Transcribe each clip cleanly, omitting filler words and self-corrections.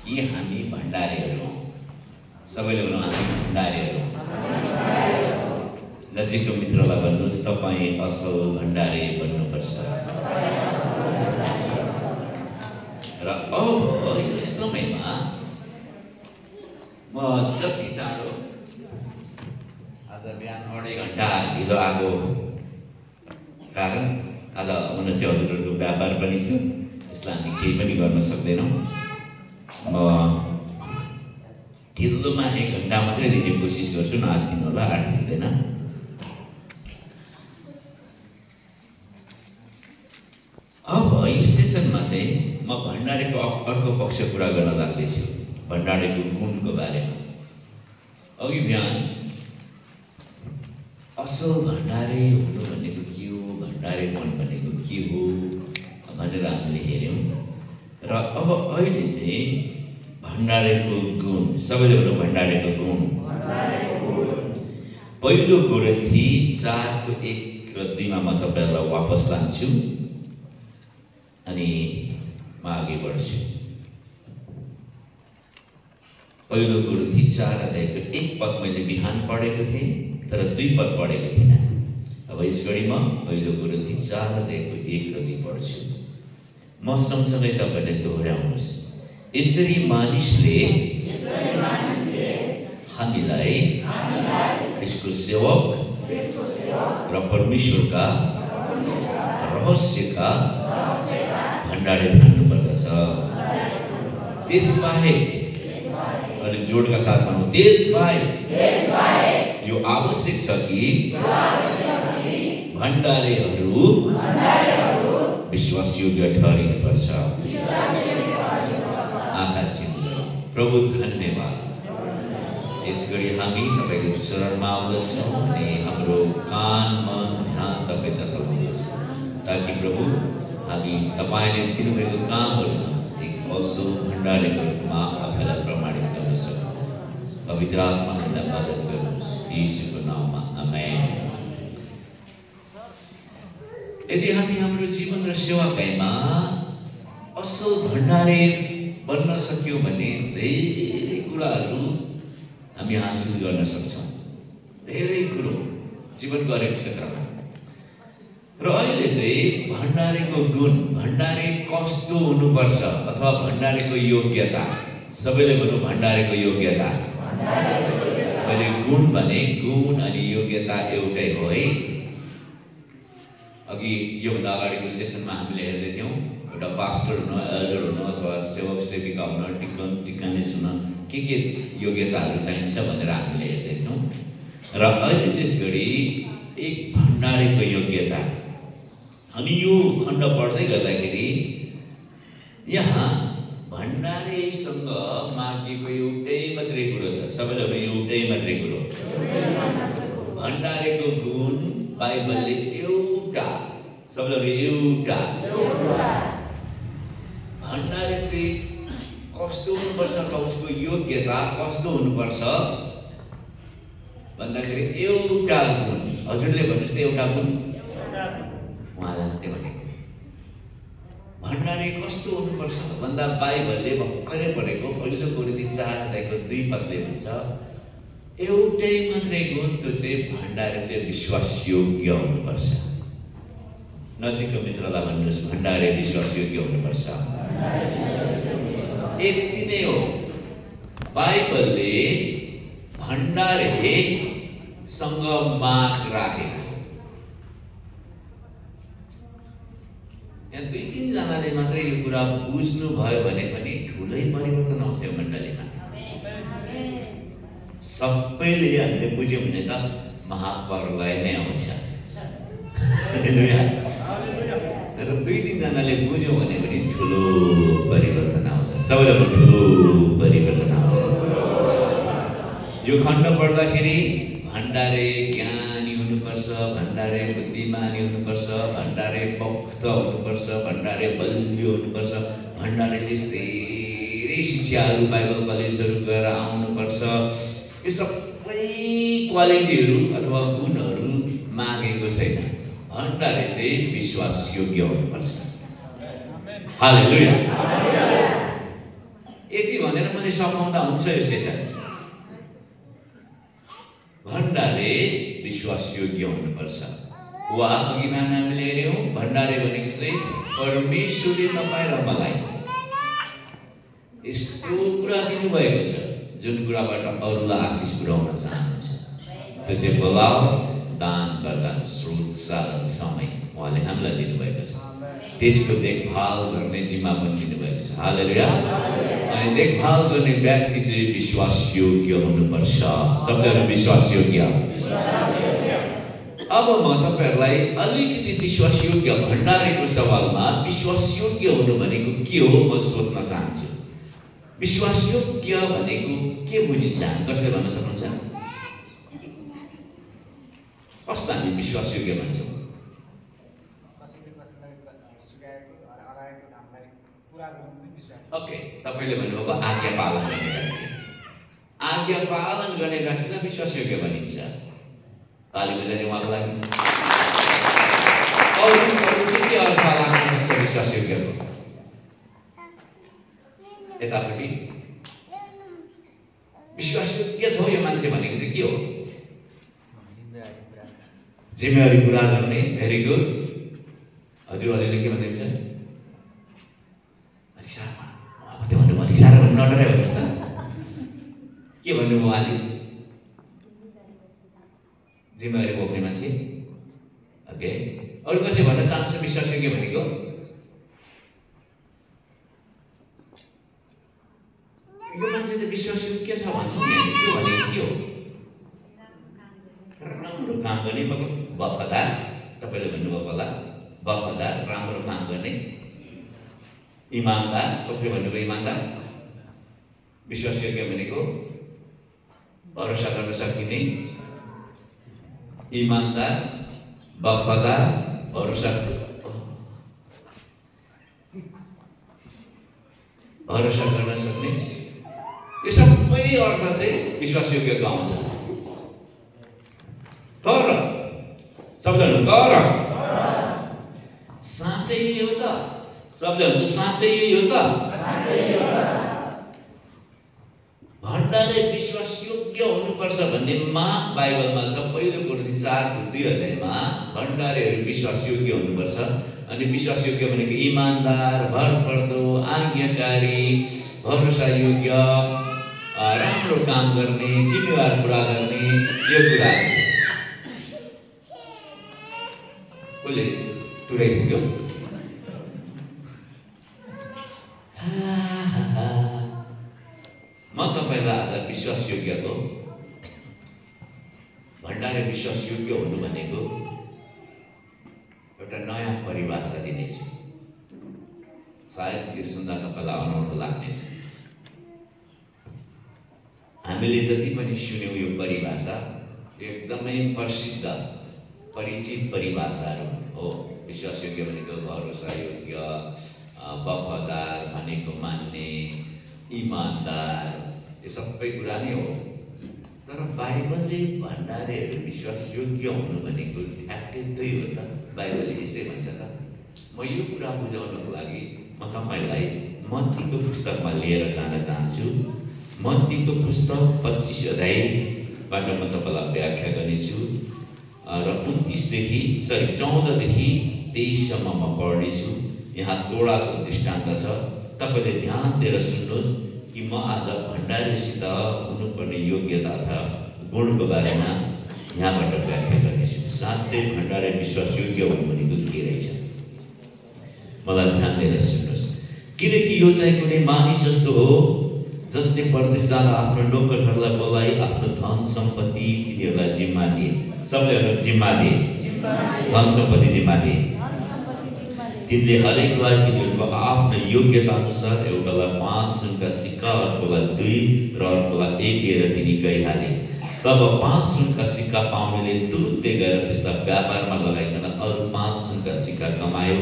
यी हामी भण्डारीहरू हौं। सबैले भनौँ हामी भण्डारीहरू। नजिकको मित्रलाई भन्नुहोस् तपाईँ असल भण्डारी बन्नुपर्छ। र अब यो समयमा म जति चाँडो आज बिहान 2.5 घण्टा ढिलो आएको कारण आज मनुष्य हजुरहरूको व्यापार पनि थियो, यसलाई हामी केही पनि गर्न सक्दैनौँ। म ढिलोमा 1 घण्टा मात्रै दिने कोसिस गर्छु, नआत्तिनु होला, आठ हुँदैन। अब यो सेसनमा चाहिँ म भण्डारीको अर्को पक्ष कुरा गर्न लाग्दैछु, भण्डारीको गुणको बारेमा। अघि बिहान असल भण्डारी हुनु भनेको के हो, भण्डारीपन भनेको के हो भनेर हामीले हेऱ्यौँ। र अब अहिले चाहिँ भण्डारीको गुण, सबैले भनौँ भण्डारीको गुण। पहिलो कोरिन्थी 4:1 र 2 मा म तपाईँहरूलाई वापस लान्छु अनि म अघि बढ्छु। पहिलो कोरिन्थी 4:1 पद मैले बिहान पढेको थिएँ, तर 2 पद पढेको थिइनँ। अब यस घडी म पहिलो कोरिन्थी 4:1 र 2 पढ्छु। म सँगसँगै तपाईँले दोहोऱ्याउनुहोस्। यसरी मानिसले हामीलाई ख्रीष्टको सेवक र परमेश्वरका रहस्यका भण्डारी ठान्नुपर्दछ। त्यसबाहेक, अलिक जोडका साथ भनौँ, त्यसबाहेक यो आवश्यक छ कि भण्डारीहरू विश्वासयोग्य ठहरिनुपर्छ। आँखा चिन्नु। प्रभु धन्यवाद। यसगरी हामी तपाईको चरणमा आउँदछौँ अनि हाम्रो कान मन ध्यान तपाईतर्फ हुनेछ, ताकि प्रभु हामी तपाईले दिनुभएको कामहरूमा एक असल भण्डारीको रूपमा आफैलाई प्रमाणित गर्न सकौँ। पवित्र आत्मा हामीलाई मद्दत गर्नुहोस्, यीशुको नाममा आमेन। यदि हामी हाम्रो जीवन र सेवाकाईमा असल भण्डारी बन्न सक्यौँ भने धेरै कुराहरू हामी हासिल गर्न सक्छौँ, धेरै कुरो जीवनको हरेक क्षेत्रमा। र अहिले चाहिँ भण्डारीको गुण, भण्डारी कस्तो हुनुपर्छ अथवा भण्डारीको योग्यता, सबैले भनौँ भण्डारीको योग्यता। मैले गुण भने, गुण अनि योग्यता एउटै हो है। अघि योभन्दा अगाडिको सेसनमा हामीले हेर्दै थियौँ एउटा पास्टर हुन, एल्डर हुन अथवा सेवक सेविका हुन, डिकन डिकनेस हुन के योग्यताहरू चाहिन्छ भनेर हामीले हेर्दै थियौँ। र अहिले चाहिँ यसघडी एक भण्डारीको योग्यता। अनि यो खण्ड पढ्दै गर्दाखेरि यहाँ भण्डारीसँग मागेको एउटै मात्रै कुरो छ। सबैले एउटै मात्रै कुरो, भण्डारीको गुण बाइबलले एउटा, सबैले एउटा भण्डारी चाहिँ कस्तो हुनुपर्छ, उसको योग्यता कस्तो हुनुपर्छ भन्दाखेरि एउटा गुण। हजुरले भन्नुहोस् त एउटा गुण। उहाँलाई मात्रै भनेको भण्डारी कस्तो हुनुपर्छ भन्दा बाइबलले भर्खरै पढेको पहिलो कोरिन्थी 4:2 पदले भन्छ एउटै मात्रै गुण, त्यो चाहिँ भण्डारी चाहिँ विश्वासयोग्य हुनुपर्छ। नजिकको मित्रलाई भन्नुहोस् भण्डारी विश्वासयोग्य हुनुपर्छ। यति नै हो। बाइबलले भण्डारीसँग माग राखेको। यहाँ 2-3 जनाले मात्रै यो कुरा बुझ्नु भयो भने पनि ठुलै परिवर्तन आउँछ यो मण्डलीमा। सबैले हामीले बुझ्यौँ भने त महाप्रलय नै आउँछ। तर 2-3 जनाले बुझ्यौँ भने पनि ठुलो परिवर्तन आउँछ। सबैले ठुलो परिवर्तन आउँछ। यो खण्ड पढ्दाखेरि भण्डारी ज्ञानी हुनुपर्छ, भण्डारी बुद्धिमानी हुनुपर्छ, भण्डारी भक्त हुनुपर्छ, भण्डारी बलियो हुनुपर्छ, भण्डारीले धेरै शिक्षाहरू बाइबल कलेजहरू गएर आउनुपर्छ। यो सबै क्वालिटीहरू अथवा गुणहरू मागेको छैन। भण्डारी चाहिँ विश्वासयोग्य हुनुपर्छ। हालेलुया। यति भनेर हामीले सघाउँदा हुन्छ यसै छ। भण्डारे विश्वासयोग्य हुनुपर्छ। वा अघि बिहान हामीले हेऱ्यौँ भण्डारे भनेको चाहिँ परमेश्वरले तपाईँ र मलाई यस्तो कुरा दिनुभएको छ जुन कुराबाट अरूलाई आशिष पुर्याउन चाहनुहुन्छ। त्यो चाहिँ बोलाव, दान, वरदान, स्रोत, साधन, समय उहाँले हामीलाई दिनुभएको छ। त्यसको देखभाल गर्ने जिम्मा पनि दिनुभएको छ। हालेलुया। अनि देखभाल गर्ने व्यक्ति चाहिँ विश्वासयोग्य हुनुपर्छ। सबैजना विश्वासयोग्य। अब म तपाईहरुलाई अलिकति विश्वासयोग्य भण्डारेको सवालमा विश्वासयोग्य हुनु भनेको के हो म सोध्न चाहन्छु। विश्वासयोग्य भनेको के बुझिन्छ? कसले भन्न सक्नुहुन्छ? कस्तो हामी विश्वासयोग्य भन्छौँ? ओके, तपाईले भन्नुभयो आज्ञा पालन गर्ने व्यक्ति। आज्ञा पालन गर्ने व्यक्तिलाई विश्वासयोग्य भनिन्छ। ताली बजाउने उहाँको लागि। अरू के अर्थ लाग्न सक्छ विश्वासयोग्यको? यतापट्टि विश्वासयोग्य छ यो मान्छे भनेको चाहिँ के हो? जिम्मेवारी पुरा गर्ने। Very good. हजुरले के भन्नुहुन्छ? अलिक साह्रो भन्नुभयो। अलिक साह्रो भन्नु नडराइ भन्नुहोस् त। के भन्नुभयो उहाँले? जिम्मेवारी बोक्ने मान्छे। ओके, अरू कसै भन्न चाहन्छ विश्वासयोग्य भनेको? यो मान्छे त विश्वासयोग्य छ भन्छौँ नि, त्यो भनेको के हो? राम्रो काम गर्ने, मतलब वफादार। तपाईँले भन्नुभयो होला वफादार, राम्रो काम गर्ने, इमानदार। कसले भन्नुभयो इमानदार? विश्वासयोग्य भनेको भरोसा गर्न सकिने, ईमानदार, वफादार, भरोसा गर्न सक्ने। यो सबै अर्थ चाहिँ विश्वासयोग्यको आउँछ। तर सबैजना तर साँच्चै यो त सबैजना साँच्चै यो त भण्डारे विश्वासयोग्य हुनुपर्छ भन्नेमा बाइबलमा छ। पहिलो कोरिन्थी 4:2 अध्यायमा भण्डारेहरू विश्वासयोग्य हुनुपर्छ। अनि विश्वासयोग्य भनेको इमानदार, भरपर्दो, आज्ञाकारी, भरोसायोग्य, राम्रो काम गर्ने, जिम्मेवार पुरा गर्ने, यो कुरा कसले तुराइपुग्यो? म तपाईलाई आज विश्वासयोग्यको भण्डारे विश्वासयोग्य हुनु भनेको एउटा नयाँ परिभाषा दिनेछु। सायद यो सुन्दा तपाईलाई अनौठो लाग्नेछ। हामीले जति पनि सुन्यौं यो परिभाषा एकदमै प्रसिद्ध परिचित परिभाषाहरू हो। विश्वासयोग्य भनेको भरोसायोग्य, वफादार भनेको मान्ने, इमानदार, यो सबै कुरा नै हो। तर बाइबलले भण्डारेहरू विश्वासयोग्य हुनु भनेको ठ्याक्कै त्यही हो त। बाइबलले यसै भन्छ त। म यो कुरा बुझाउनको लागि म तपाईलाई मत्तीको पुस्तकमा लिएर जान चाहन्छु। मत्तीको पुस्तक 25 अध्यायबाट म तपाईलाई व्याख्या गर्नेछु र 14 देखि 23 सम्म म पढ्नेछु। यहाँ तोडाको दृष्टान्त छ। तपाईले ध्यान दिएर सुन्नुहोस् कि म आज भण्डारीसित हुनुपर्ने योग्यता अथवा गुणको बारेमा यहाँबाट व्याख्या गर्नेछु। साँच्चै भण्डारी विश्वासयोग्य हुनु भनेको के रहेछ? मलाई ध्यान दिएर सुन्नुहोस्। किनकि यो चाहिँ कुनै मानिस जस्तो हो जसले परदेश जाँदा आफ्नो नोकरहरूलाई बोलाई आफ्नो धन सम्पत्ति तिनीहरूलाई जिम्मा दिए। सबैले जिम्मा दिए, धन सम्पत्ति जिम्मा दिए। तिनले हरेकलाई तिनीहरूको आफ्नो योग्यता अनुसार एउटालाई 5 सुनका सिक्का, अर्कोलाई 2 र अर्कोलाई 1 दिएर तिनी गइहाले। तब 5 सुनका सिक्का पाउनेले तुरुन्तै गएर त्यसलाई व्यापारमा लगाइकन अरू 5 सुनका सिक्का कमायो।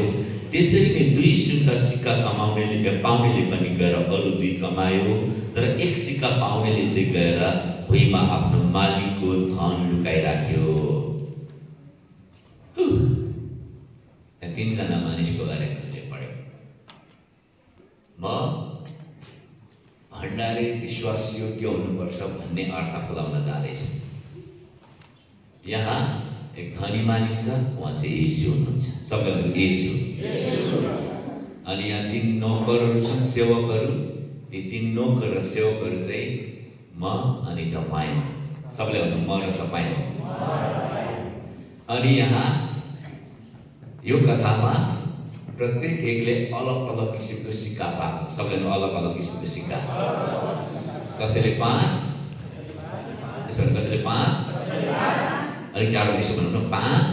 त्यसरी नै 2 सुनका सिक्का पाउनेले पनि गएर अरू 2 कमायो। तर 1 सिक्का पाउनेले चाहिँ गएर भुइँमा आफ्नो मालिकको धन लुकाइराख्यो। 3 जना मानिसको बारेमा पढ्यो। म भण्डारे विश्वासयोग्य हुनुपर्छ भन्ने अर्थ खुलाउन जाँदैछ। यहाँ एक धनी मानिस छ, उहाँ चाहिँ येशू हुनुहुन्छ। सबैभन्दा येशू। अनि यहाँ 3 नोकरहरू छन्, सेवकहरू। ती 3 नोकर र सेवकहरू चाहिँ म अनि तपाईँ हो। सबैले भन्नु म र तपाईँ हो। अनि यहाँ यो कथामा प्रत्येक एकले अलग अलग किसिमको सिक्का पाएको छ। सबैले अलग अलग किसिमको सिक्का। कसैले 5, कसैले 5, अलिक चाँडो यसो भन्नु न, 5,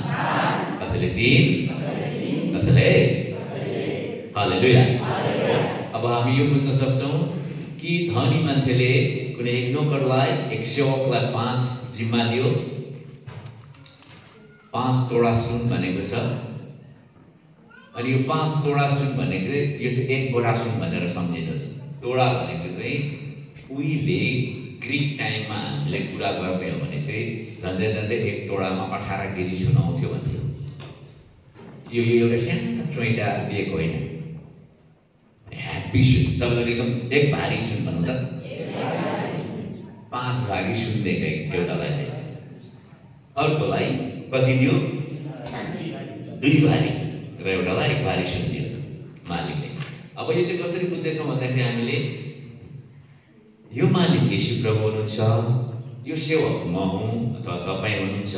कसैले 3, कसैले 1। हालेलुया। अब हामी यो बुझ्न सक्छौँ कि धनी मान्छेले कुनै एक नोकरलाई, एक सेवकलाई 5 जिम्मा दियो। 5 तोडा सुन भनेको छ। अनि यो 5 तोडा सुन भनेको यो चाहिँ 1 बोरा सुन भनेर सम्झिनुहोस्। तोडा भनेको चाहिँ उहिले ग्रिक टाइममा हामीले कुरा गर्ने हो भने चाहिँ झन्डै झन्डै 1 तोडामा 18 केजी सुन आउँथ्यो भन्थ्यो। यो एउटा सानो चोइटा दिएको होइन, ह्याप्पी सुन। सबैले एकदम एक भारी सुन भन्नु त, 5 भागी सुन दिएको एउटालाई चाहिँ। अर्कोलाई कति दियो? 2 भारी र एउटालाई 1 भारी सुन दियो मालिकले। अब यो चाहिँ कसरी बुझ्दैछौँ भन्दाखेरि हामीले यो मालिक येशू प्रभु हुनुहुन्छ, यो सेवक म हुँ अथवा तपाईँ हुनुहुन्छ।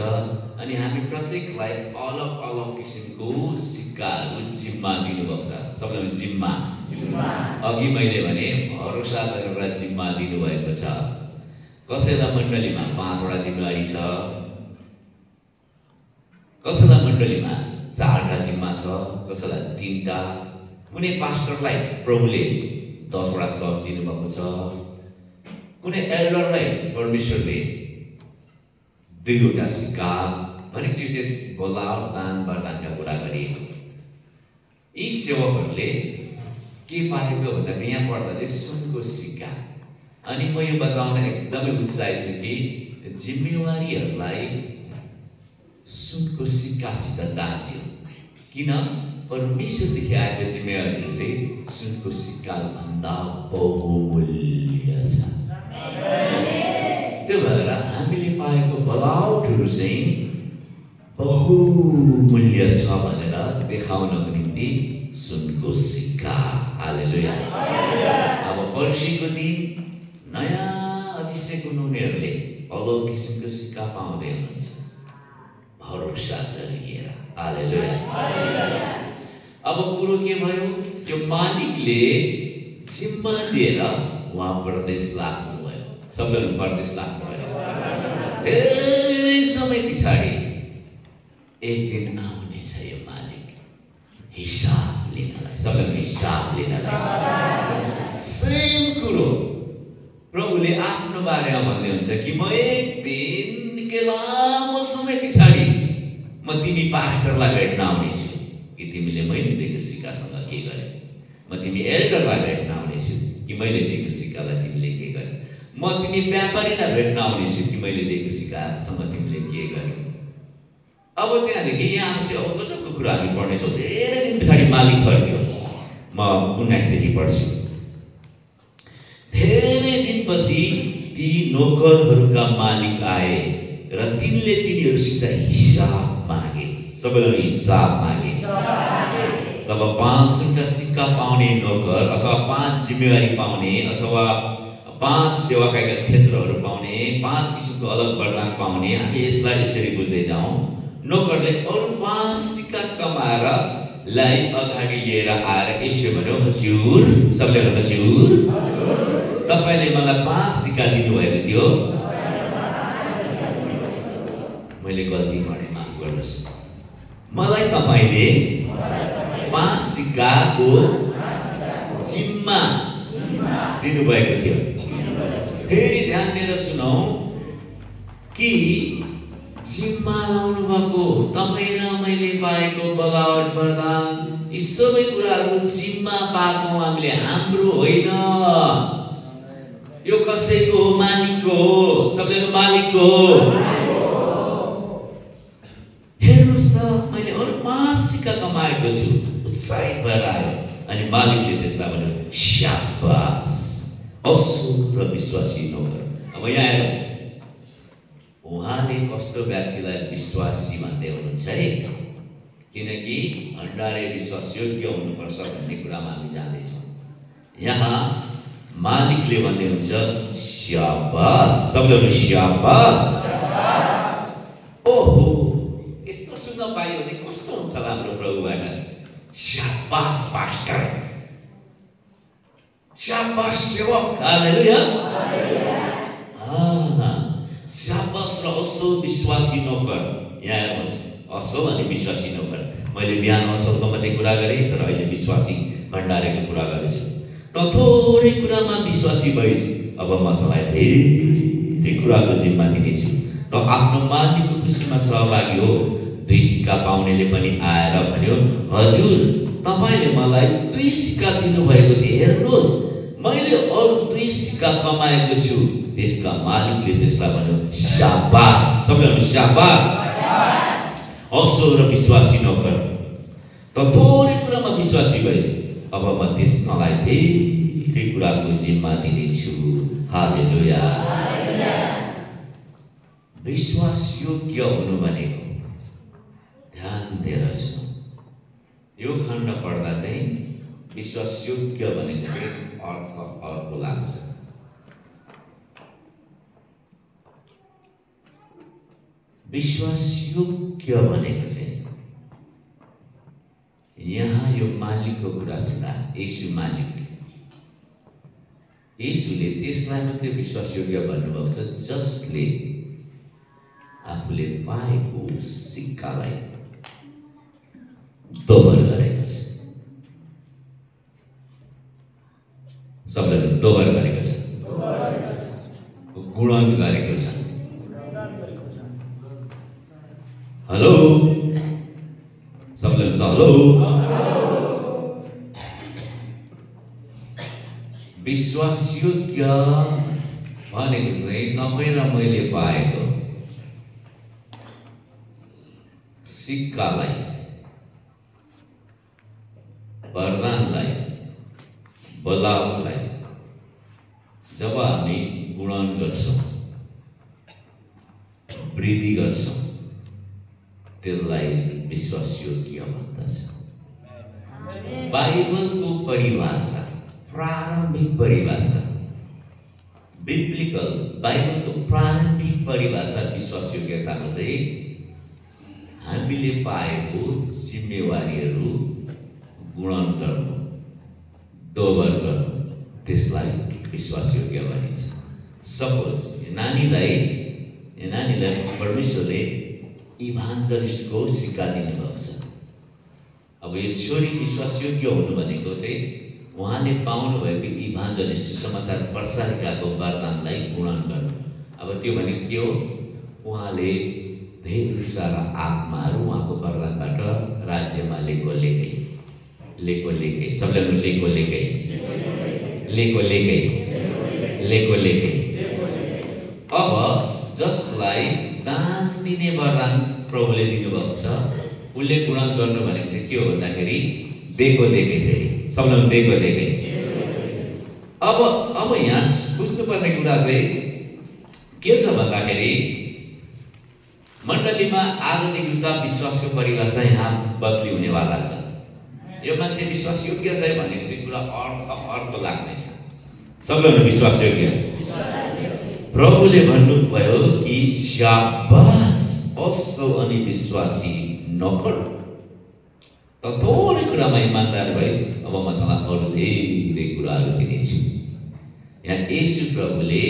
अनि हामी प्रत्येकलाई अलग अलग किसिमको सिक्काहरू जिम्मा दिनुभएको छ। सबैले जिम्मा। अघि मैले भने भरोसा गरेर जिम्मा दिनुभएको छ। कसैलाई मण्डलीमा 5 वटा जिम्मेवारी छ, कसैलाई मण्डलीमा 4 जिम्मा छ, कसैलाई 3। कुनै पास्टरलाई प्रभुले 10 वटा चर्च दिनुभएको छ। कुनै एल्डरलाई परमेश्वरले 2 वटा सिक्का भनेको चाहिँ बोलाव दान वरदानका कुरा गरिएको। यी सेवकहरूले के पाएको भन्दाखेरि यहाँ पढ्दा चाहिँ सुनको सिक्का। अनि म यो बताउन एकदमै उत्साहित छु कि जिम्मेवारीहरूलाई सुनको सिक्कासित दाँजियो। किन? परमेश्वरदेखि आएको जिम्मेवारीहरू चाहिँ सुनको सिक्काभन्दा बहुमूल्य छ। त्यो भएर हामीले पाएको बलाउटहरू चाहिँ बहुमूल्य छ भनेर देखाउनको निम्ति सुनको सिक्का। हालेलुया। अब पर्सीको दिन नयाँ अभिषेक हुनुहुनेहरूले अलग किसिमको सिक्का पाउँदै हुनुहुन्छ भरोसा गरिएर। हालेलुया। अब कुरो के भयो? यो मालिकले जिम्मा दिएर उहाँ परदेश लाग्नुभयो। सबैले परदेश लाग्नुभयो। धेरै समय पछाडि एक दिन आउनेछ यो मालिक हिसाब लिनलाई। सबैले हिसाब लिनलाई। सेम कुरो प्रभुले आफ्नो बारेमा भन्दै हुन्छ कि म एक दिन निकै लामो समय पछाडि म तिमी पास्टरलाई भेट्न आउनेछु कि तिमीले मैले दिएको सिक्कासँग के गरे। म तिमी एल्डरलाई भेट्न आउनेछु कि मैले दिएको सिक्कालाई तिमीले के गरे। म तिमी व्यापारीलाई भेट्न आउनेछु कि मैले दिएको सिक्कासँग तिमीले के गरे। अब त्यहाँदेखि यहाँ चाहिँ अब गजबको कुरा हामी पढ्नेछौँ। धेरै दिन पछाडि मालिक फर्क्यो। म 19 देखि पढ्छु। धेरै दिनपछि ती नोकरहरूका मालिक आए र तिनले तिनीहरूसित हिसाब मागे। सबैले हिसाब मागे। तब 5 सुनका सिक्का पाउने नोकर अथवा 5 जिम्मेवारी पाउने अथवा 5 सेवाकाका क्षेत्रहरू पाउने 5 किसिमको अलग वरदान पाउने, हामी यसलाई यसरी बुझ्दै जाउँ। नोकरले अरू 5 सिक्का कमाएर लाई अगाडि लिएर आएर यसो भन्यो, हजुर, सबले भन्नु हजुर, तपाईले मलाई 5 सिक्का दिनुभएको थियो, मैले गल्ती गरेँ, माफ गर्नुहोस्। मलाई तपाईले 5 सिक्काको जिम्मा दिनुभएको थियो। फेरि ध्यान दिएर सुनौ कि जिम्मा लाउनु भएको तपाईँ र मैले पाएको बलावट वरदान यी सबै कुराहरू जिम्मा पाएको हामीले, हाम्रो होइन। यो कसैको हो? मालिकको हो। सबैको मालिकको हो। हेर्नुहोस् त, मैले अरू 5 सिक्का कमाएको छु। उत्साहित भएर आयो। अनि मालिकले त्यसलाई भन्यो, शाबास, असल र विश्वासी नोकर। अब यहाँ हेरौँ, उहाँले कस्तो व्यक्तिलाई विश्वासी भन्दै हुनुहुन्छ है, किनकि भण्डारे विश्वासयोग्य हुनुपर्छ भन्ने कुरामा हामी जाँदैछौँ। यहाँ मालिकले भन्दै हुन्छ स्याबास, सबैले स्याबास। ओहो, यस्तो सुन्न पायो भने कस्तो हुन्छ हाम्रो प्रभुबाट। स्याबास पास्टर, स्याबास सेवक, हालेलुया। स्याबास र असल विश्वासी नोकर। यहाँ हेर्नुहोस्, असल अनि विश्वासी नोकर। मैले बिहान असलको मात्रै कुरा गरेँ, तर अहिले विश्वासी भण्डारेको कुरा गर्दैछु। त थोरै कुरामा विश्वासी भइस्, अब म तँलाई धेरै कुराको जिम्मा दिनेछु। त आफ्नो मालिकको खुसीमा सहभागी हो। 2 सिक्का पाउनेले पनि आएर भन्यो, हजुर तपाईँले मलाई 2 सिक्का दिनुभएको थियो, हेर्नुहोस् मैले अरू 2 सिक्का कमाएको छु। त्यसका मालिकले त्यसलाई भन्यो शाबास, सबैले शाबास। असल र विश्वासी नोकर, त थोरै कुरामा विश्वासी भइस्, अब म त्यसलाई धेरै कुराको जिम्मा दिनेछु। हालेलुया। विश्वास योग्य हुनु भनेको, ध्यान दिएर सुन्नु, यो खण्ड पढ्दा चाहिँ विश्वास योग्य भनेको चाहिँ अर्थ अर्को लाग्छ। विश्वास योग्य भनेको चाहिँ यहाँ यो मालिकको कुरा सुन्दा, येशू मालिक, येशूले त्यसलाई मात्रै विश्वास योग्य भन्नुभएको छ जसले आफूले पाएको सिक्कालाई दोबर गरेको छ। सबैले दोबर गरेको छ, गुणन गरेको छ। हेलो, सबैले त हेलो। विश्वास योग्य भनेको चाहिँ तपाईँ र मैले पाएको सिक्कालाई, वरदानलाई, बलाउलाई जब हामी गुणन गर्छौँ, वृद्धि गर्छौँ, त्यसलाई विश्वास योग्य भन्दछ। बाइबलको परिभाषा, प्रारम्भिक परिभाषा, बिब्लिकल बाइबलको प्रारम्भिक परिभाषा विश्वास योग्यताको चाहिँ हामीले पाएको जिम्मेवारीहरू गुणन गर्नु, दोबर गर्नु, त्यसलाई विश्वास योग्य भनिन्छ। सपोज नानीलाई परमेश्वरले इभान्जलिस्टको सिक्का दिनुभएको छ। अब यो छोरी विश्वास योग्य हुनु भनेको चाहिँ उहाँले पाउनु भएको इभान्जलिस्ट समाचार प्रसारिकाको वरदानलाई गुणन गर्नु। अब त्यो भनेको के हो? उहाँले धेरै सारा आत्माहरू उहाँको वरदानबाट राज्यमा लेको लेकै। अब जसलाई दान दिने वरदान प्रभुले दिनुभएको छ, उसले गुणन गर्नु भनेको चाहिँ के हो भन्दाखेरि देखेकै फेरि सबैले देखेकै। अब यहाँ बुझ्नुपर्ने कुरा चाहिँ के छ भन्दाखेरि मण्डलीमा आजदेखि उता विश्वासको परिभाषा यहाँ बदली हुनेवाला छ। यो मान्छे विश्वास योग्य छ भनेको चाहिँ कुरा अर्को लाग्नेछ। सबैले विश्वास योग्य। प्रभुले भन्नुभयो कि शाबास असल अनि विश्वासी नोकर, त थोरै कुरामा इमान्दार भइस्, अब म तँलाई अरू धेरै कुराहरू दिनेछु। यहाँ येशू प्रभुले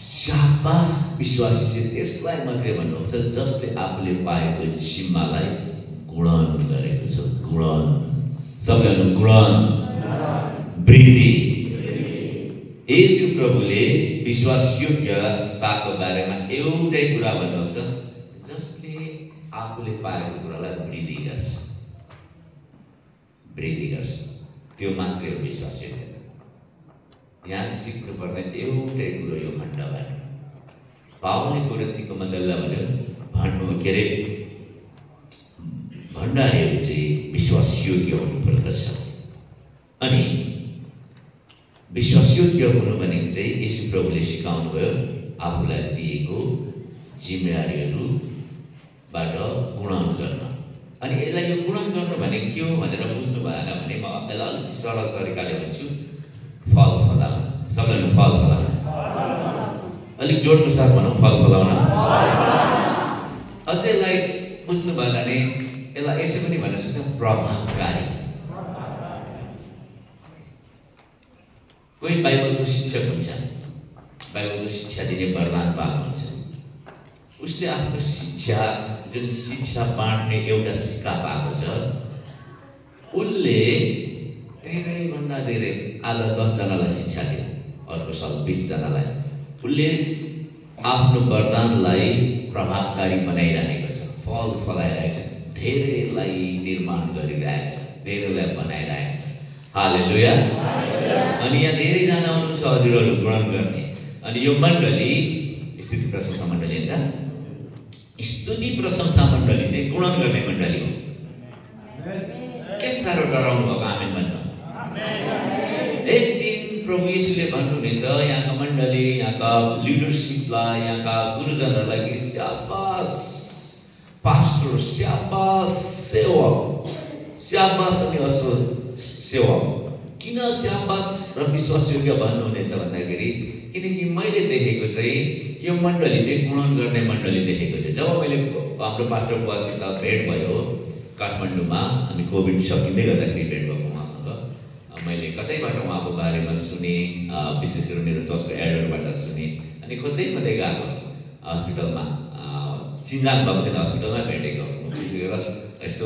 शाबास विश्वासी चाहिँ त्यसलाई मात्रै भन्नुहुन्छ जसले आफूले पाएको जिम्मालाई गुणन गरेको छ। गुणन, सबैले गुणन, वृद्धि। येशू प्रभुले विश्वास योग्यताको बारेमा एउटै कुरा भन्नुहुन्छ, जसले आफूले पाएको कुरालाई वृद्धि गर्छ, त्यो मात्रै हो विश्वास योग्यता। यहाँ सिक्नुपर्ने एउटै कुरो यो खण्डबाट पाउले कोरिन्थीको मण्डलीलाई भन्यो के अरे भण्डारीहरू चाहिँ विश्वास योग्य हुनुपर्दछ। अनि विश्वासयोग्य हुनु भनेको चाहिँ येशू प्रभुले सिकाउनु भयो आफूलाई दिएको जिम्मेवारीहरूबाट गुणन गर्न। अनि यसलाई यो गुणन गर्नु भनेको के हो भनेर बुझ्नु भएन भने म यसलाई अलिकति सरल तरिकाले भन्छु, फल फलाउन। सबैले फल फलाउन, अलिक जोडको साथ भनौँ, फल फलाउन। अझै यसलाई बुझ्नु भएन भने यसलाई यसै पनि भन्न सक्छ, प्रभावकारी। कोही बाइबलको शिक्षक हुन्छ, बाइबलको शिक्षा दिने वरदान पाएको हुन्छ, उसले आफ्नो शिक्षा जुन शिक्षा बाँड्ने एउटा सिक्का पाएको छ, उसले धेरैभन्दा धेरै आज 10 जनालाई शिक्षा दियो, अर्को साल 20 जनालाई। उसले आफ्नो वरदानलाई प्रभावकारी बनाइरहेको छ, फल फलाइरहेको छ, धेरैलाई निर्माण गरिरहेको छ, धेरैलाई बनाइरहेको छ। हालेलुया। अनि यहाँ धेरैजना हुनुहुन्छ हजुरहरू ग्रहण गर्ने। अनि यो मण्डली स्तुति प्रशंसा मण्डली होइन, स्तुति प्रशंसा मण्डली चाहिँ गुणन गर्ने मण्डली हो। के साह्रो डराउनु भएको, आमेन भन्नु। एक दिन प्रभु येशूले भन्नुहुनेछ यहाँका मण्डली, यहाँका लिडरसिपलाई, यहाँका गुरुजनहरूलाई कि स्याबास पास्टर, स्याबास सेवक, स्याबास अनि असल सेवक। किन स्याबास र विश्वासयोग्य भन्नुहुनेछ भन्दाखेरि किनकि मैले देखेको चाहिँ यो मण्डली चाहिँ गुणन गर्ने मण्डली देखेको छु। जब मैले हाम्रो पास्टर बुवासित भेट भयो काठमाडौँमा, अनि कोभिड सकिँदै गर्दाखेरि भेट भएको उहाँसँग, मैले कतैबाट उहाँको बारेमा सुने, विशेष गरी मेरो चर्चको एल्डरबाट सुने। अनि खोज्दै खोज्दै गएको हस्पिटलमा, चिन्जान भएको थिएन, हस्पिटलमा भेटेको। विशेष गरेर यस्तो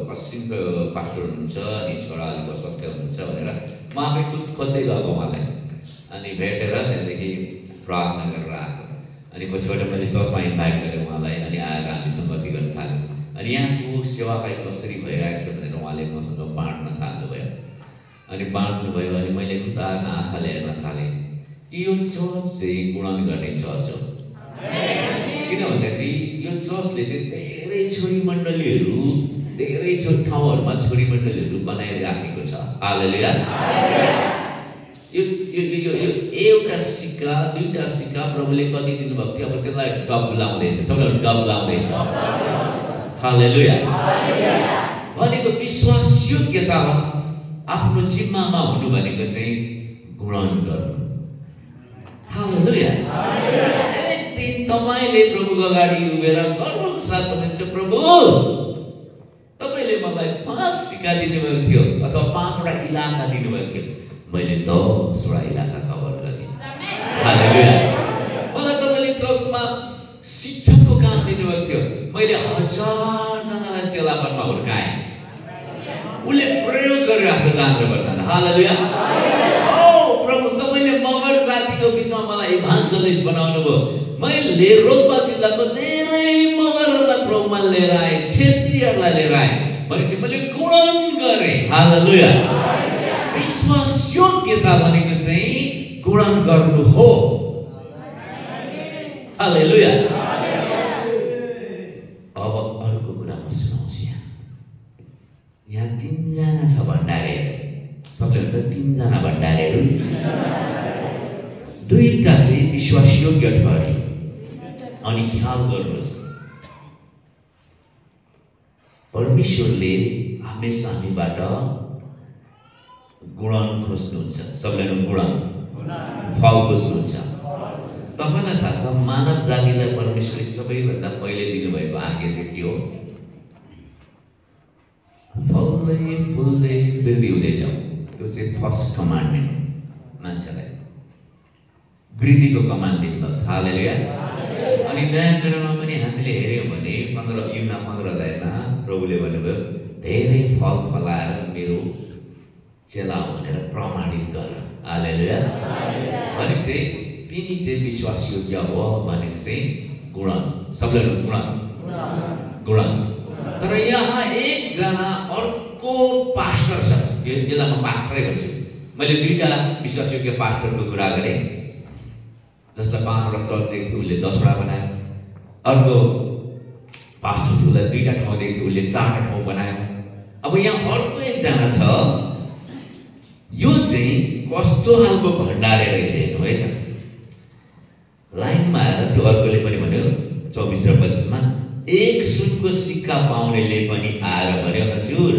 पश्चिमको पास्टर हुनुहुन्छ अनि छोरा अलिक अस्वस्थ हुनुहुन्छ भनेर म आफै खोज्दै गएको उहाँलाई। अनि भेटेर त्यहाँदेखि प्रार्थना गरेर आएको। अनि पछिबाट मैले चर्चमा इन्भाइट गरेँ उहाँलाई, अनि आएर हामी सङ्गति गर्न थाल्यौँ। अनि यहाँको सेवाकाई कसरी भइरहेको छ भनेर उहाँले मसँग बाँड्न थाल्नुभयो। अनि बाँड्नुभयो अनि मैले खुदा आँखाले हेर्न थालेँ कि यो चर्च चाहिँ गुणन गर्ने चर्च हो। किन भन्दाखेरि यो चर्चले चाहिँ धेरै छोरी मण्डलीहरू, धेरै ठाउँहरूमा छोरी मण्डलीहरू बनाइराखेको छ। हालेलुया। यो एउटा सिक्का, दुईटा सिक्का प्रभुले कति दिनुभएको थियो, अब त्यसलाई डबलाउँदैछ, सबैलाई डबलाउँदैछ। हालेलुया। भनेको विश्वासयोग्यता आफ्नो जिम्मामा हुनु भनेको चाहिँ गुणन गर्नु। हालेलुया। एक दिन तपाईले प्रभुको अगाडि उभिएर गर्वको साथ भन्नुहुन्छ, प्रभु तपाईले मलाई 5 सिक्का दिनुभएको थियो अथवा 5वटा इलाका दिनुभएको थियो, मैले 10वटा इलाका कभर गरेँ। हालेलुया। मलाई तपाईले चर्चमा शिक्षकको काम दिनुभएको थियो, मैले 1000 जनालाई सेलापनमा हुर्काएँ। उसले प्रयोग गरेर आफ्नो दान र वरदान। हालेलुया। ओ प्रभु तपाईले मगर जातिको बिचमा मलाई इभान्जलिस्ट बनाउनु भयो। मैले रोल्पा जिल्लाको धेरै मगरहरूलाई प्रभुमा लिएर आएँ, क्षेत्रीयहरूलाई लिएर आएँ भनेपछि मैले गुणन गरेँ। हालेलुया। विश्वासयोग्यता भनेको चाहिँ गुणन गर्नु हो। हालेलुया। अब अर्को कुरा म सुनाउँछु। यहाँ 3 जना छ भण्डारीहरू, सबैभन्दा 3 जना भण्डारीहरू, 2टा चाहिँ विश्वासयोग्य ठहरे। अनि ख्याल गर्नुहोस्, परमेश्वरले हमेसा हामीबाट गुणन खोज्नुहुन्छ। सबैले गुणन, फल खोज्नुहुन्छ। तपाईँलाई थाहा छ मानव जातिलाई परमेश्वरले सबैभन्दा पहिले दिनुभएको आज्ञा चाहिँ के हो? फल्दै फुल्दै वृद्धि हुँदै जाऊ। त्यो चाहिँ फर्स्ट कमान्डमेन्ट। मान्छेलाई वृद्धिको कमान्ड दिनुभएको छ। हालेलुया। अनि नयाँ करारमा पनि हामीले हेऱ्यौँ भने 15 अध्यायमा प्रभुले भन्नुभयो, धेरै फल फलाएर मेरो चेला भनेर प्रमाणित गर। हालेलुया। भनेको चाहिँ तिमी चाहिँ विश्वासयोग्य हो भनेको चाहिँ गुणन। सबैले गुणन। तर यहाँ एकजना अर्को पास्टर छ। यसलाई म पास्टरै भन्छु। मैले 2टा विश्वासयोग्य पास्टरको कुरा गरेँ। जसलाई 5वटा चर्च दिएको थियो उसले 10वटा बनायो। अर्को पास्टर थियो उसलाई 2टा ठाउँ दिएको थियो, उसले 4टा ठाउँ बनायो। अब यहाँ अर्को एकजना छ, यो चाहिँ कस्तो खालको भण्डारे रहेछ हेर्नु है त। लाइनमा आएर त्यो अर्कोले पनि भन्यो 24 र 25मा, एक सुनको सिक्का पाउनेले पनि आएर भन्यो, हजुर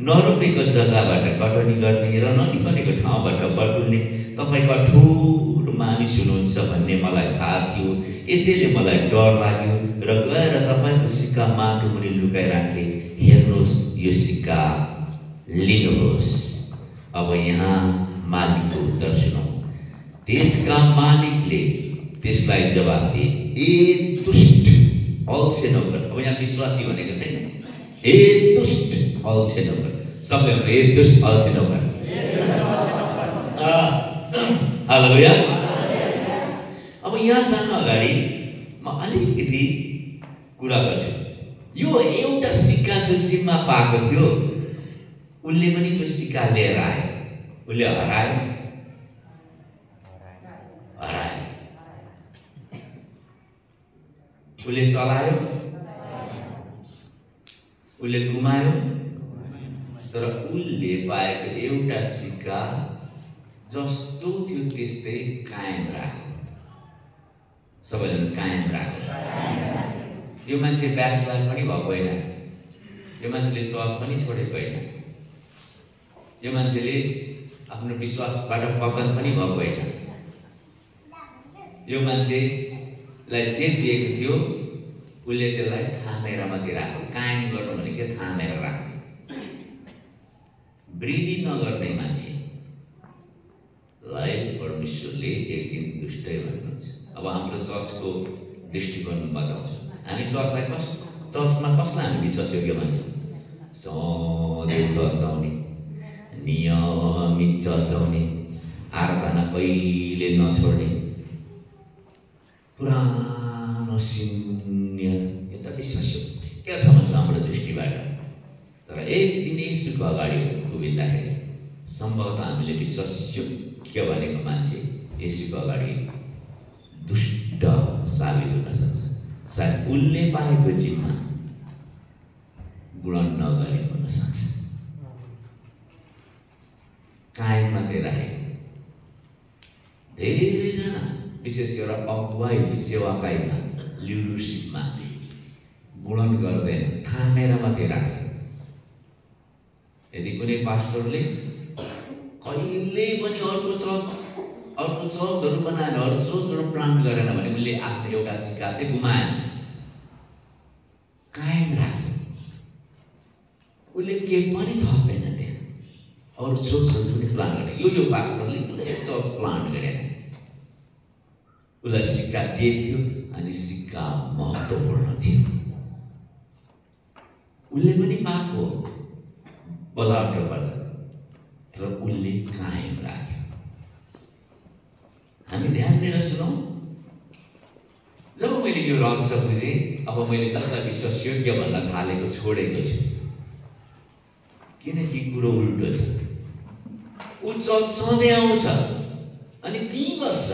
नरोपेको जग्गाबाट कटनी गर्ने र ननिपनेको ठाउँबाट बटुल्ने तपाईँ कठोर मानिस हुनुहुन्छ भन्ने मलाई थाहा थियो। यसैले मलाई डर लाग्यो र गएर तपाईँको सिक्का माटो मुनि लुकाइराखेँ। हेर्नुहोस्, यो सिक्का लिनुहोस्। अब यहाँ मालिकको उत्तर सुनौ। त्यसका मालिकले त्यसलाई जवाब दिए, ए दुष्ट अल्छे नोकर। अब यहाँ विश्वासी भनेको छैन, ए दुष्ट अल्छे नोकर। सबले भन्नु, ए दुष्ट अल्छे नोकर। हालेलुया। अब यहाँ जान अगाडि म अलिकति कुरा गर्छु। यो एउटा सिक्का जो जिम्मा पाएको थियो, उसले पनि त्यो सिक्का लिएर आयो। उसले हरायो, उसले चलायो, उसले गुमायो, तर उसले पाएको एउटा सिक्का जस्तो थियो त्यस्तै कायम राख्यो। सबैले कायम राख्यो। यो मान्छे ब्याकस्लाइड पनि भएको होइन, यो मान्छेले चर्च पनि छोडेको होइन, यो मान्छेले आफ्नो विश्वासबाट पतन पनि भएको होइन। यो मान्छेलाई जे दिएको थियो उसले त्यसलाई थामेर मात्रै राख्यो। कायम गर्नु भनेको चाहिँ थामेर राख्नु। वृद्धि नगर्ने मान्छेलाई परमेश्वरले एक दिन दुष्टै भन्नुहुन्छ। अब हाम्रो चर्चको दृष्टिकोण बताउँछु। हामी चर्चलाई चर्चमा कसलाई हामी विश्वासयोग्य भन्छौँ? सधैँ चर्च आउने, नियमित चर्च आउने, आराधना कहिले नछोड्ने, पुरानो सिनियर, यो त विश्वासयोग्य छ भन्छ हाम्रो दृष्टिबाट। तर एक दिन यीशुको अगाडि उभिँदाखेरि सम्भवतः हामीले विश्वासयोग्य भनेको मान्छे यीशुको अगाडि दुष्ट साबित हुन सक्छ। सायद उसले पाएको जिम्मा गुण नगरेको हुन सक्छ। कायम मात्रै राखेको। धेरैजना विशेष गरेर अगुवाई सेवाकाईमा, लिडरसिपमा गुणन गर्दैन, थामेर मात्रै राख्छ। यदि कुनै पास्टरले कहिले पनि अर्को चर्चहरू बनाएर अरू चर्चहरू प्लान्ट गरेन भने उसले आफ्नो एउटा सिक्का चाहिँ गुमाएन, कायम राख्यो। उसले केही पनि थपेन त्यहाँ। अरू चर्चहरू पनि प्लान्ट गरे। यो पास्टरले कुनै चर्च प्लान्ट गरेन। उसलाई सिक्का दिएको थियो अनि सिक्का महत्त्वपूर्ण थियो। उसले पनि पाएको बलाट पर्दा, तर उसले कायम राख्यो। हामी ध्यान दिएर सुनौँ। जब मैले यो रहस्य बुझेँ, अब मैले जसलाई विश्वासयोग्य भन्न थालेको छोडेको छु, किनकि कुरो उल्टो छ। ऊ चर्च सधैँ आउँछ अनि त्यहीँ बस्छ।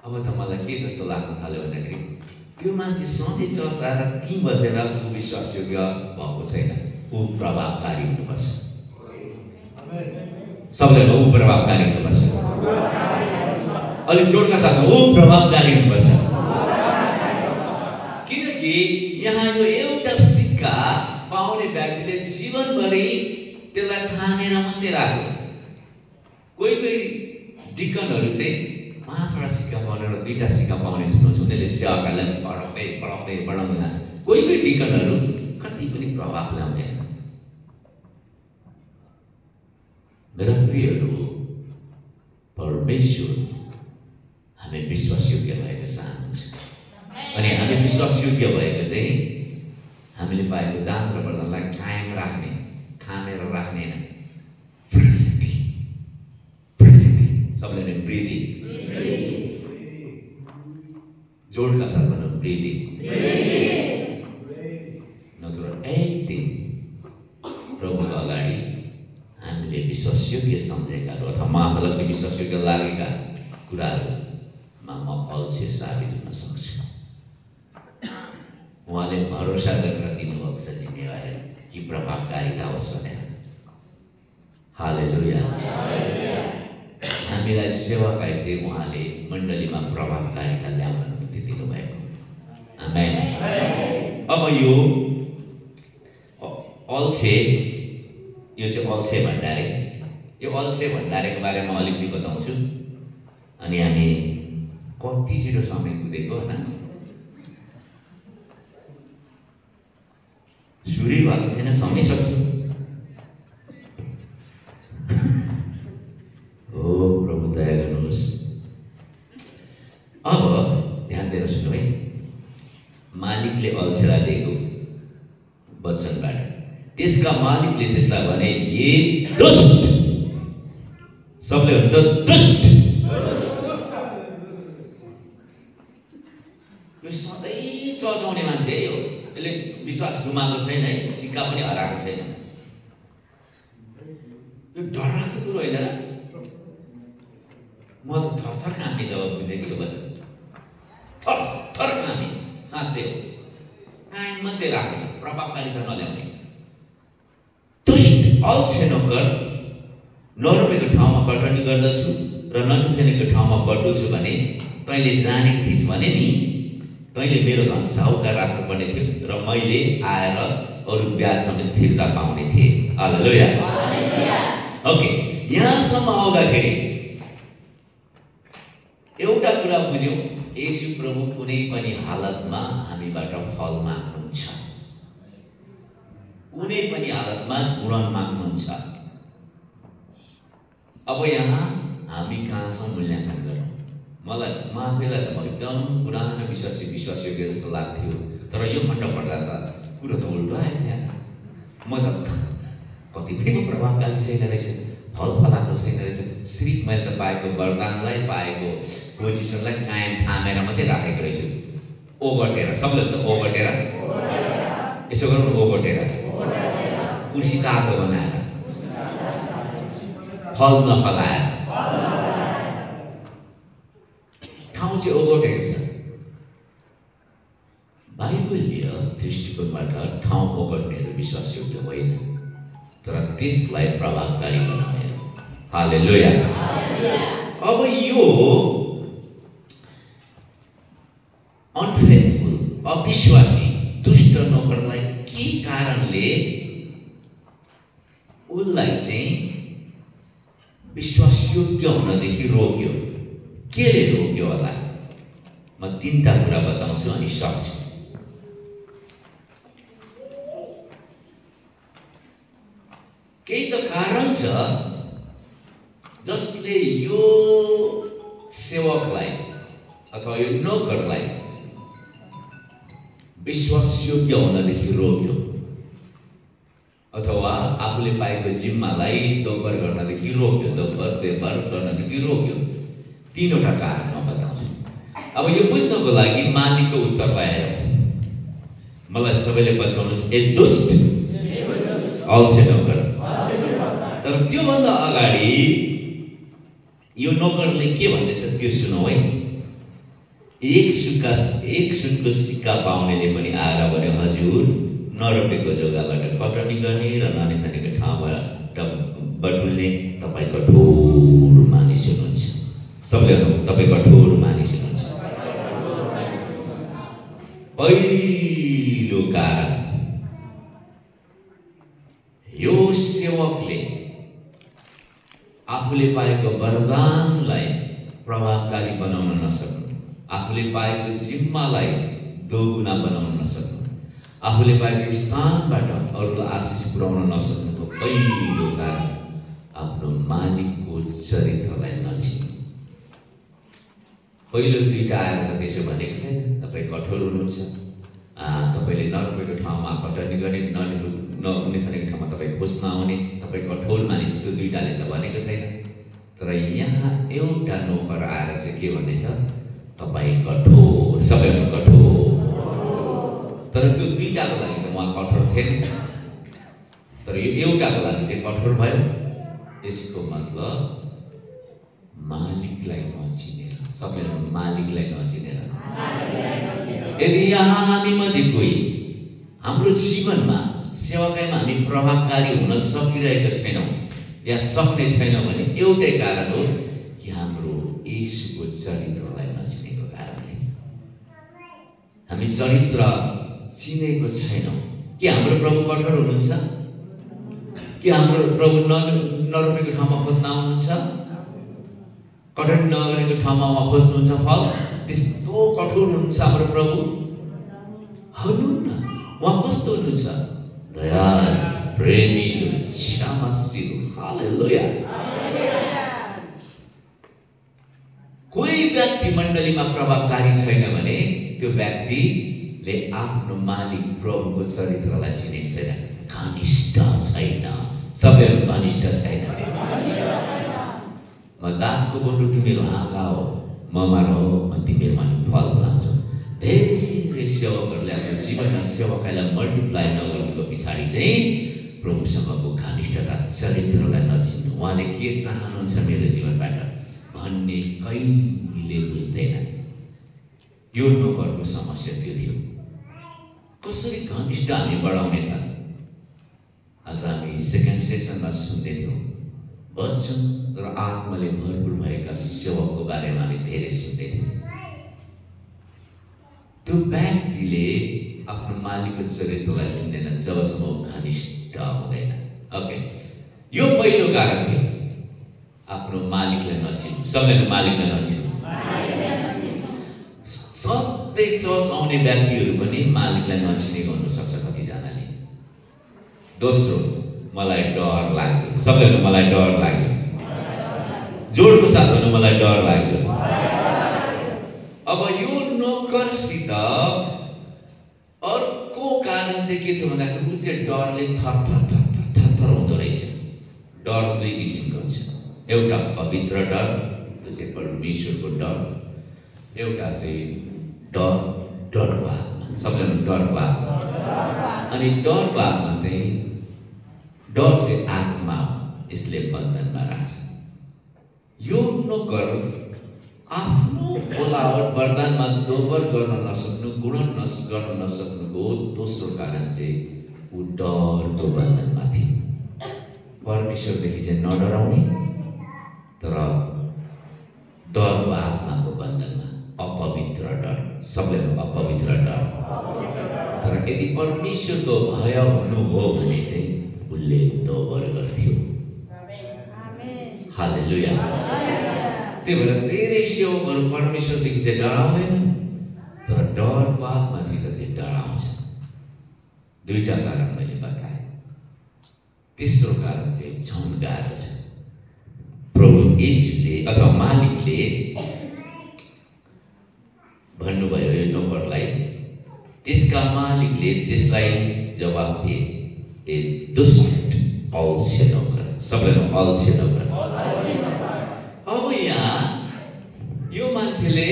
अब त मलाई के जस्तो लाग्न थाल्यो भन्दाखेरि त्यो मान्छे सधैँ चर्च आएर त्यहीँ बसेर ऊ विश्वासयोग्य भएको छैन। ऊ प्रभावकारी हुनुपर्छ। सबले ऊ प्रभावकारी हुनुपर्छ। अलिक जोडका साथमा ऊ प्रभावकारी हुनुपर्छ। किनकि यहाँ यो एउटा सिक्का पाउने व्यक्तिले जीवनभरि त्यसलाई थामेर मात्रै राख्यो। कोही डिकनहरू चाहिँ 5वटा सिक्का पाउने र 2टा सिक्का पाउने जस्तो हुन्छ। उनीहरूले सेवाकालाई बढाउँदै जान्छ। कोही डिकनहरू कति पनि प्रभाव ल्याउँदैन। मेरा प्रियहरू, परमेश्वर हामी विश्वासयोग्य भएको चाहनुहुन्छ। अनि हामी विश्वासयोग्य भएको चाहिँ हामीले पाएको दान र वरदानलाई कायम राख्ने, थामेर राख्ने होइन। सबले नै वृद्धि, जोडका साथ भनौँ वृद्धि। नत्र एक दिन प्रभुको अगाडि हामीले विश्वासयोग्य सम्झेकाहरू अथवा महाफलकले विश्वासयोग्य लागेका कुराहरूमा म अल्छे साबित हुन सक्छु। उहाँले भरोसा गरेर दिनुभएको छ जिम्मेवारी कि प्रभावकारिता होस् भनेर। हालेलुया। हामीलाई सेवाकाई चाहिँ उहाँले मण्डलीमा प्रभावकारिता ल्याउन निम्ति दिनुभएको। आमेन। अब यो अल्छे, यो चाहिँ अल्छे भण्डारे, यो अल्छे भण्डारेको बारेमा अलिकति बताउँछु। अनि हामी कति छिटो समय कुदेको होइन, सुरु भएको छैन, समय सक्यो। हो प्रभु दया गर्नुहोस्। अब ध्यान दिएर सुन्नु है, मालिकले अल्छेलाई दिएको वचनबाट त्यसका मालिकले त्यसलाई भने, ये दुष्ट, सबले भन्दा दुष्ट। यो सधैँ चर्चाउने मान्छे हो, यसले विश्वास गुमाएको छैन है, सिक्का पनि हराएको छैन। यो डरलाग्दो कुरो होइन र? म त थरथर कामे जब बुझेको यो वचन, थरथर कामे। साँच्चै हो, कायम मात्रै राख्ने, प्रभावकारिता नल्याउने। दुष्ट अल्छे नोकर, नरोपेको ठाउँमा कटनी गर्दछु र ननिखेको ठाउँमा बटुल्छु भने तैँले जानेको थिइस् भने नि, तैँले मेरो धन साहुकार राख्नुपर्ने थियो र मैले आएर अरू ब्याज समेत फिर्ता पाउने थिएँ। हालेलुया। ओके, यहाँसम्म आउँदाखेरि एउटा कुरा बुझ्यौँ, येशू प्रभु कुनै पनि हालतमा हामीबाट फल माग्नुहुन्छ, कुनै पनि हालतमा गुण माग्नुहुन्छ। अब यहाँ हामी कहाँ छौँ मूल्याङ्कन गरौँ। मलाई म आफैलाई त एकदम पुरानो विश्वासयोग्य जस्तो लाग्थ्यो, तर यो खण्ड पढ्दा त कुरो त उल्टो आयो। त्यहाँ म त कति पनि प्रभावकारी छैन रहेछ, फल फलाएको छैन रहेछ। सिर्फ मैले त पाएको वरदानलाई, पाएको पोजिसनलाई कायम थामेर मात्रै राखेको रहेछु। ओगटेर, सबले त ओगटेर, यसो गरौँ, ओगटेर कुर्सी तातो बनाएर, फल नफलाएर, ठाउँ चाहिँ ओगटेको छ। बाइबलीय दृष्टिकोणबाट ठाउँ ओगट्नेहरू विश्वासयोग्य होइन, तर त्यसलाई प्रभावकारी बनाउने। हालेलुया। अब यो अनफेथफुल, अविश्वासी, दुष्ट नोकरलाई के कारणले उसलाई चाहिँ विश्वासयोग्य हुनदेखि रोक्यो? केले रोक्यो होला? म तीनटा कुरा बताउँछु अनि सक्छु। केही त कारण छ जसले यो सेवकलाई अथवा यो नोकरलाई विश्वासयोग्य हुनदेखि रोक्यो, अथवा आफूले पाएको जिम्मालाई दोब्बर गर्नदेखि रोक्यो, दोब्बर गर्नदेखि रोक्यो। तीनवटा कारण म बताउँछु। अब यो बुझ्नको लागि मालिकको उत्तरलाई हेरौँ। मलाई सबैले बचाउनुहोस्, ए दुष्ट अल्छे नोकर। तर त्योभन्दा अगाडि यो नोकरले के भन्दैछ त्यो सुनौ है। एक सुनको सिक्का पाउनेले पनि आएर भन्यो, हजुर नरोपेको जग्गाबाट कटनी गर्ने र ननिखेको ठाउँबाट बटुल्ने तपाईँ कठोर मानिस हुनुहुन्छ। सबले तपाईँ कठोर मानिस हुनुहुन्छ। पहिलो कारण, यो सेवकले आफूले पाएको वरदानलाई प्रभावकारी बनाउन नसक्नु, आफूले पाएको जिम्मालाई दोगुना बनाउन नसक्नु, आफूले पाएको स्थानबाट अरूलाई आशिष पुर्याउन नसक्नुको पहिलो कारण आफ्नो मालिकको चरित्रलाई नचिन्नु। पहिलो दुईटा आएर त त्यसो भनेको छैन, तपाईँ कठोर हुनुहुन्छ, तपाईँले नरोपेको ठाउँमा कटनी गर्ने, ननिखेको ठाउँमा तपाईँ खोज्न आउने, तपाईँ कठोर मानिस, त्यो दुईटाले त भनेको छैन। तर यहाँ एउटा नोकर आएर चाहिँ के भन्दैछ, तपाईँ कठोर, सबैजना कठोर। तर त्यो दुईटाको लागि त उहाँ कठोर थिएन, तर यो एउटाको लागि चाहिँ कठोर भयो। यसको मतलब मालिकलाई नचिनेर, सबैजना मालिकलाई नचिनेर। यदि यहाँ हामी मध्ये कोही हाम्रो जीवनमा सेवाकाईमा हामी प्रभावकारी हुन सकिरहेका छैनौँ या सक्ने छैनौँ भने एउटै कारण हो कि हामी येशूको चरित्रलाई नचिनेको कारणले। हामी चरित्र चिनेको छैनौँ। के हाम्रो प्रभु कठोर हुनुहुन्छ? के हाम्रो प्रभु नरोपेको ठाउँमा खोज्न आउनुहुन्छ? कठोर नगरेको ठाउँमा उहाँ खोज्नुहुन्छ फल? त्यस्तो कठोर हुनुहुन्छ हाम्रो प्रभु? हुनुहुन्न। उहाँ कस्तो हुनुहुन्छ? दयालु, प्रेमिलो, क्षमाशील। हालेलुया। कोही व्यक्ति मण्डलीमा प्रभावकारी छैन भने त्यो व्यक्तिले आफ्नो मालिक प्रभुको चरित्रलाई चिनेको छैन। घनिष्ठ छैन। सबैहरू घनिष्ठ छैन। म दागको बोटो तिमीहरू हाँगा हो, ममा हो, म तिमीहरूमा फल लाउँछु। धेरै सेवकहरूले आफ्नो जीवनमा सेवकाईलाई मल्टिप्लाई नगर्नुको पछाडि चाहिँ प्रभुसँगको घनिष्ठता चरित्रलाई नचिन्नु। उहाँले के चाहनुहुन्छ मेरो जीवनबाट भन्ने कहिले बुझ्दैन। यो नोकरको समस्या त्यो थियो। कसरी घनिष्ठ हामी बढाउने त? आज हामी सेकेन्ड सेसनमा सुन्दै थियौँ वचन र आत्माले भरपुर भएका सेवकको बारेमा हामी धेरै सुन्दै थियौँ। त्यो व्यक्तिले आफ्नो मालिकको चरित्रलाई चिन्दैन जबसम्म घनिष्ठ हुँदैन। ओके, यो पहिलो कारण थियो, आफ्नो मालिकलाई नचिन्नु। सबैले मालिकलाई नचिन्नु। सबै चर्च आउने व्यक्तिहरू पनि मालिकलाई नचिनेको हुनसक्छ कतिजनाले। दोस्रो, मलाई डर लाग्यो। सबैले मलाई डर लाग्यो। जोडको साथ भन्नु, मलाई डर लाग्यो। अब यो नोकरसित अर्को कारण चाहिँ के थियो भन्दाखेरि ऊ चाहिँ डरले थर हुँदो रहेछ। डर दुई किसिमको हुन्छ। एउटा पवित्र डर, त्यो चाहिँ परमेश्वरको डर। एउटा चाहिँ डरको आत्मा। सबैजना डरको आत्मा। अनि डरको आत्मा चाहिँ डर चाहिँ आत्मा, यसले बन्धनमा राख्छ। यो नोकर आफ्नो बोलावट वरदानमा दोबर गर्न नसक्नु, गुणन गर्न नसक्नुको दोस्रो कारण चाहिँ ऊ डरको बन्धनमा थियो। परमेश्वरदेखि चाहिँ नडराउने तर डरको आत्माको बन्धनमा, अपवित्र डर। सबैको अपवित्र डर। तर यदि परमेश्वरको भय हुनु हो भने चाहिँ उसले दोबर गर्थ्यो। हालेलुया। त्यही भएर धेरै सेवकहरू परमेश्वरदेखि चाहिँ डराउँदैन तर डरको आत्मासित चाहिँ डराउँछ। दुईटा कारण मैले बताएँ। तेस्रो कारण चाहिँ झन् गाह्रो छ। प्रभु येशूले अथवा मालिकले भन्नुभयो यो नोकरलाई, त्यसका मालिकले त्यसलाई जवाब दिए, ए दुष्ट अल्छे नोकर। सबैले अल्छे नोकर। अब यहाँ यो मान्छेले,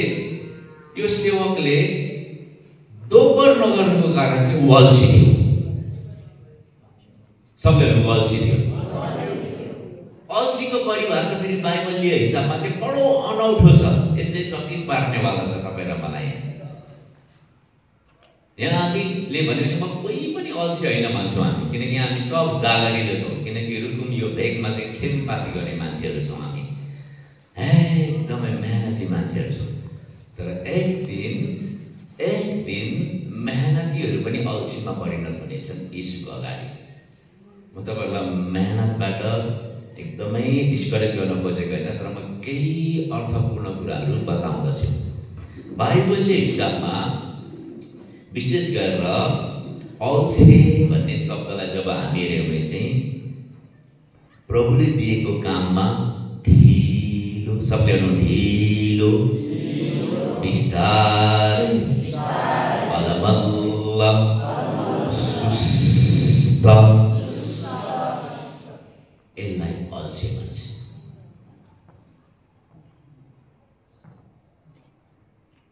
यो सेवकले दोबर नगर्नुको कारण चाहिँ अल्छी थियो। सबैले अल्छी थियो। अल्छीको परिभाषा फेरि बाइबलीय हिसाबमा चाहिँ बडो अनौठो छ। यसले चकित पार्नेवाला छ तपाईँ र मलाई। यहाँ हामीले भन्यो भने म कोही पनि अल्छी होइन मान्छौँ हामी, किनकि हामी सब जागरिलो छौँ। किनकि रुकुम यो भेगमा चाहिँ खेतीपाती गर्ने मान्छेहरू छौँ हामी, एकदमै मेहनती मान्छेहरू छौँ। तर एक दिन मेहनतीहरू पनि अल्छीमा परिणत हुनेछन् येशूको अगाडि। म तपाईँहरूलाई मेहनतबाट एकदमै डिस्करेज गर्न खोजेको होइन, तर म केही अर्थपूर्ण कुराहरू बताउँदछु। बाइबलले हिसाबमा विशेष गरेर अल्छे भन्ने शब्दलाई जब हामी हेऱ्यौँ भने चाहिँ प्रभुले दिएको काममा ढिलो, सबले ढिलो, बिस्तारै, अलमल्ल, सुस्त, यसलाई अल्छे भन्छ।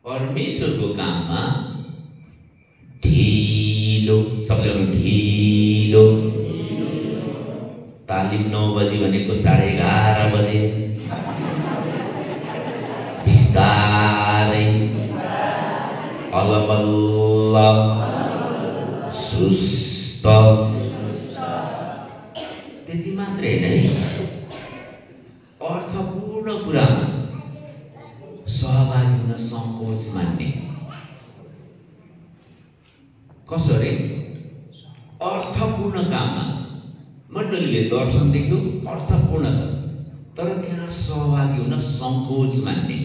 परमेश्वरको काममा ढिलो, सबले ढिलो। तालिम 9 बजी भनेको 11:30 बजे, बिस्तारै, अलमल्ल, सुस्त। त्यति मात्रै होइन, अर्थपूर्ण कुरामा हुन संकोच मान्ने। कसो रे? अर्थपूर्ण काममा मण्डलीले दर्शन देख्यो, अर्थपूर्ण छ, तर त्यहाँ सहभागी हुन संकोच मान्ने।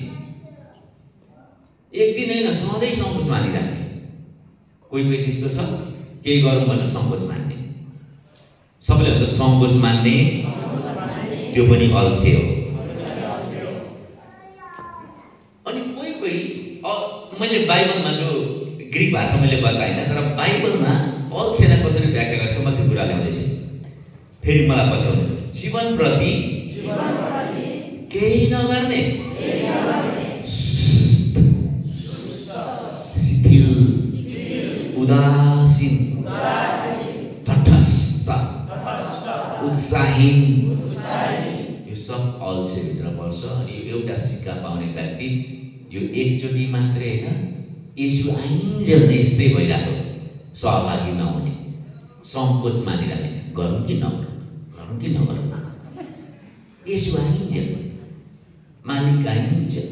एक दिन होइन, सधैँ संकोच मानिराख्ने। कोही कोही त्यस्तो छ, केही गरौँ भनेर संकोच मान्ने। सबैले भन्छ संकोच मान्ने त्यो पनि अल्छे हो। अनि कोही कोही मैले बाइबलमा जो ग्रीक भाषा मैले बताइनँ, तर बाइबलमा अल्छेलाई कसरी व्याख्या गर्छ म त्यो कुरा ल्याउँदैछु। फेरि मलाई पछ्याउनु। जीवनप्रति केही नगर्ने, शिथिल, उदासीन, तटस्थ, उत्साहीन, यो सब अल्छेभित्र पर्छ। अनि एउटा सिक्का पाउने व्यक्ति यो एकचोटि मात्रै होइन, यसो आइन्जेल नै यस्तै भइरहेको, सहभागी नहुने, सङ्कोच मानिरहने, गरौँ कि नगरौँ, गरौँ कि नगरौँ, यसो आइन्जेल, मालिक आइन्जेल,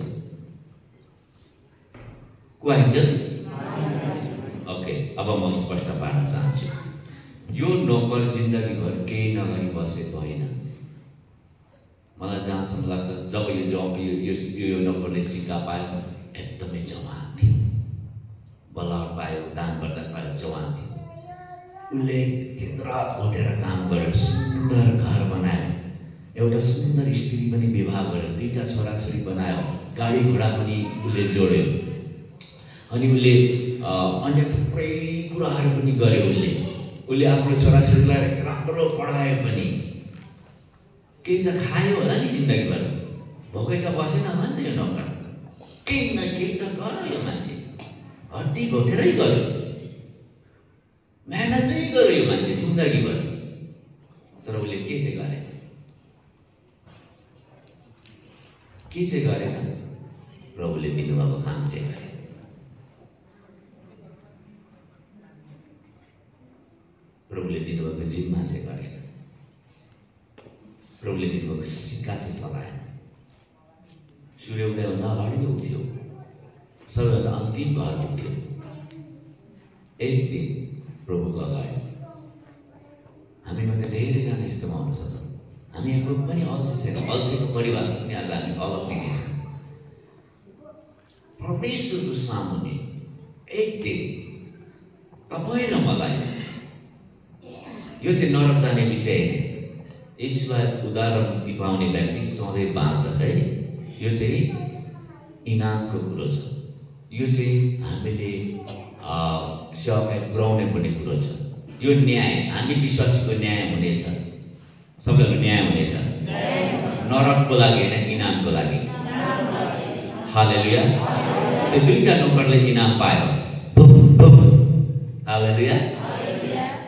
को आइन्जेल? ओके, अब म स्पष्ट पार्न चाहन्छु। यो नोकर जिन्दगीभर केही नगरी बसेको होइन। मलाई जहाँसम्म लाग्छ, जब यो नोकरले सिक्का पायो, एकदमै जवान थियो, बलर पायो, दान वरदान पायो, जवान थियो। उसले दिनरात घोटेर काम गरेर सुन्दर घर बनायो, एउटा सुन्दर स्त्री पनि विवाह गर्यो, 2टा छोराछोरी बनायो, गाडी घोडा पनि उसले जोड्यो। अनि उसले अन्य थुप्रै कुराहरू पनि गर्यो। उसले आफ्नो छोराछोरीलाई राम्रो पढायो पनि। केही त खायो होला नि जिन्दगीभर, भोकै त बसेन होला नि यो नोकर। केही न केही त गर्यो यो मान्छे, हड्डी घोटेरै गर्यो, मेहनतै गर्यो यो मान्छे जिन्दगीभर। तर उसले के चाहिँ गरे? के चाहिँ गरेन? प्रभुले दिनुभएको काम चाहिँ गरे। प्रभुले दिनुभएको जिम्मा चाहिँ गरेन। प्रभुले दिनुभएको सिक्का चाहिँ चलाएन। सूर्य उदयभन्दा अगाडि नै उठ्यो, सबैभन्दा अन्तिम घर पुग्थ्यो। एक दिन प्रभुको अगाडि हामीमा त धेरैजना यस्तोमा हुन सक्छौँ। हामी हाम्रो पनि अल्छे छैन, अल्छेको परिभाषा पनि आज हामी अलग दिनेछौँ। परमेश्वरको सामुन्ने एक दिन तपाईँ र मलाई, यो चाहिँ नरक जाने विषय होइन। यसलाई उद्धार र मुक्ति पाउने व्यक्ति सधैँ बाँच्दछ है। यो चाहिँ इनामको कुरो छ। यो चाहिँ हामीले सेवाकाई पुर्याउनै पर्ने कुरो छ। यो न्याय, हामी विश्वासीको न्याय हुनेछ, सबैको न्याय हुनेछ, नरकको लागि होइन, इनामको लागि। हालेलुया। त्यो 2टा नोकरले इनाम पायो। हालेलुया।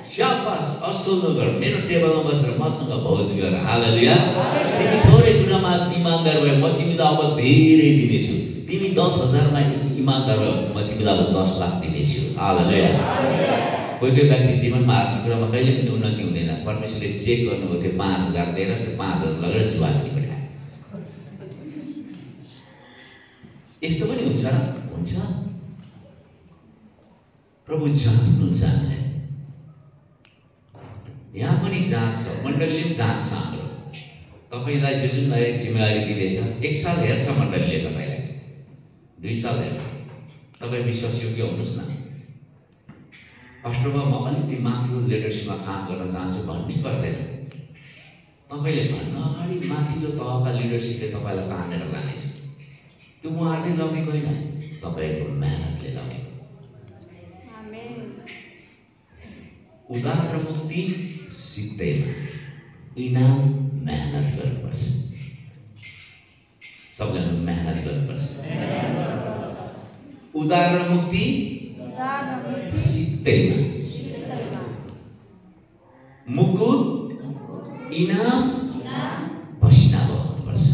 शाबास, असल नोकर, मेरो टेबलमा बसेर मसँग भोज गर। हालेलुया। तिमी थोरै कुरामा इमानदार भए, म तिमीलाई अब धेरै दिनेछु। तिमी 10,000मा इमानदार भए, म तिमीलाई अब 10 लाख दिनेछु। हालेलुया। कोही कोही व्यक्ति जीवनमा आर्थिक कुरामा कहिले पनि उन्नति हुँदैन। परमेश्वरले चेक गर्नुभयो, त्यो 5,000 दिएर त्यो 5,000 लगेर जुवा खेलिपठायो। यस्तो पनि हुन्छ र? हुन्छ। प्रभु जाँच्नुहुन्छ हामीलाई। यहाँ पनि जाँच छ, मण्डलीले पनि जाँच छ हाम्रो। तपाईँलाई जुनलाई जिम्मेवारी दिँदैछ, 1 साल हेर्छ मण्डलीले तपाईँलाई, 2 साल हेर्छ। तपाईँ विश्वासयोग्य हुनुहोस् न। पास्टरमा म अलिकति माथिल्लो लिडरसिपमा काम गर्न चाहन्छु भन्नै पर्दैन। तपाईँले भन्न अगाडि माथिल्लो तहका लिडरसिपले तपाईँलाई तानेर लानेछ। त्यो उहाँहरूले लगेको होइन, तपाईँको मेहनतले लगेको। उद्धार र मुक्ति सिक्दैमा, इनाम मेहनत गर्नुपर्छ। सबैजना मेहनत गर्नुपर्छ। उद्धार र मुक्ति सिक्दैमा, मुकुट, इनाम, पसिना बगाउनुपर्छ।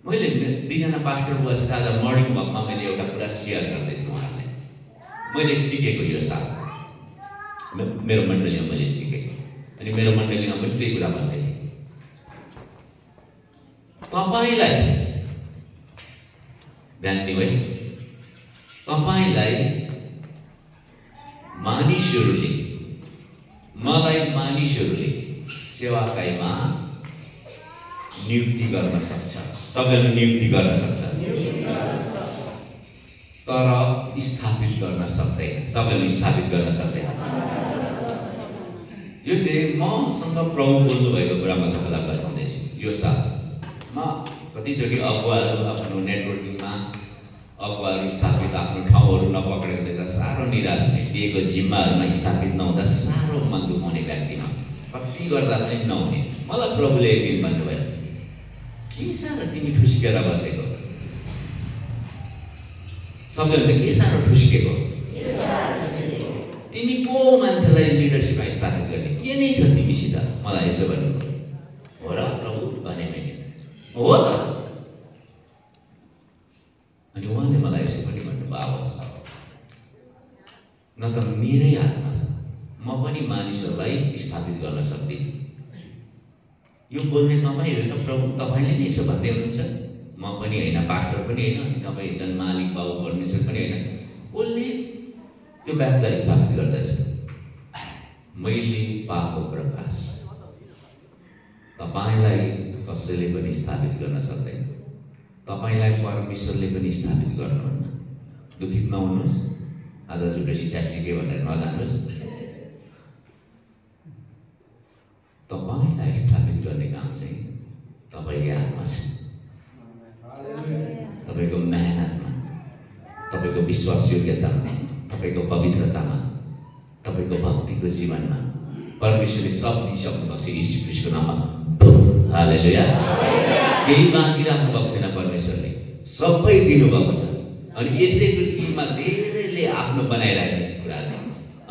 मैले 2जना पास्टर बुवासित आज मर्निङ वकमा मैले एउटा कुरा सेयर गर्दै थिएँ उहाँहरूलाई। मैले सिकेको यो साल मेरो मण्डलीमा मैले सिकेँ। अनि मेरो मण्डलीमा पनि त्यही कुरा भन्दै थिएँ। तपाईँलाई ध्यान दिनु है। तपाईलाई मानिसहरूले मलाई मानिसहरूले सेवाकाईमा नियुक्ति गर्न सक्छ, सबैले नियुक्ति गर्न सक्छ, तर स्थापित गर्न सक्दैन, सबैले स्थापित गर्न सक्दैन। यो चाहिँ मसँग प्रभु बोल्नु भएको कुरा म तपाईँलाई बताउँदैछु। यो साल म कतिचोटि अगुवाहरू आफ्नो नेटवर्किङमा अगुवाहरू स्थापित आफ्नो ठाउँहरू नपक्रेको देख्दा साह्रो निराश हुने, दिएको जिम्माहरूमा स्थापित नहुँदा साह्रो मन दुखाउने व्यक्तिमा कति गर्दा पनि नहुने। मलाई प्रभुले एक दिन भन्नुभयो, के साह्रो तिमी ठुस्केर बसेको, सबैभन्दा के साह्रो ठुस्केको, तिमी को मान्छेलाई लिडरसिपमा स्थापित गर्ने, के नै छ तिमीसित? मलाई यसो भन्नुभयो। हो र प्रभु भने मैले, हो त। अनि उहाँले मलाई यसो पनि भन्नुभयो, आवाज न त मेरै हातमा छ, म पनि मानिसहरूलाई स्थापित गर्न सक्दिनँ। यो बोल्ने तपाईँ हो त प्रभु, तपाईँले नै यसो भन्दै हुनुहुन्छ। म पनि होइन, पास्टर पनि होइन, अनि तपाईँ एकदम मालिक बाबु परमेश्वर पनि होइन। कसले त्यो व्यक्तिलाई स्थापित गर्दछ? मैले पाएको प्रकाश तपाईँलाई कसैले पनि स्थापित गर्न सक्दैन। तपाईँलाई परमेश्वरले पनि स्थापित गर्नुहुन्न। दुखित नहुनुहोस्, आज जुन शिक्षा सिके भनेर नजानुहोस्। तपाईँलाई स्थापित गर्ने काम चाहिँ तपाईँकै हातमा छ। तपाईँको मेहनतमा, तपाईँको विश्वास योग्यतामा, तपाईँको पवित्रतामा, तपाईँको भक्तिको जीवनमा परमेश्वरले सब दिइसक्नु भएको छ। यीशु ख्रीष्टको नाममा हालेलुया। केही बाँकी राख्नु भएको छैन, परमेश्वरले सबै दिनुभएको छ। अनि यसै पृथ्वीमा धेरैले आफ्नो बनाइरहेछ त्यो कुराहरू,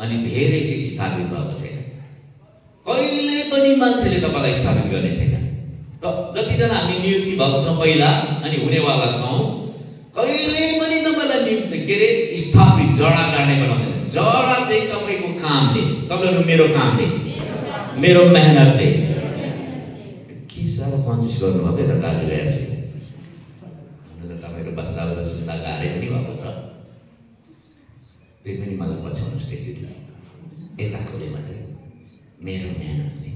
अनि धेरै चाहिँ स्थापित भएको छैन। कहिले पनि मान्छेले तपाईँलाई स्थापित गर्ने छैन। त जतिजना हामी नियुक्ति भएको छौँ पहिला अनि हुनेवाला छौँ, कहिले पनि तपाईँलाई नियुक्ति के अरे स्थापित जडा गाड्ने बनाउँदैन। जडा चाहिँ तपाईँको कामले, सबैले मेरो कामले, मेरो मेहनतले। के साह्रो कन्जुस गर्नुभएको यता दाजुभाइ चाहिँ, तपाईँको बस्दा सुन्दा गाह्रै पनि भएको छ। त्यही पनि मलाई पछ्याउनुहोस् त्यसरी, यताकोले मात्रै मेरो मेहनतले,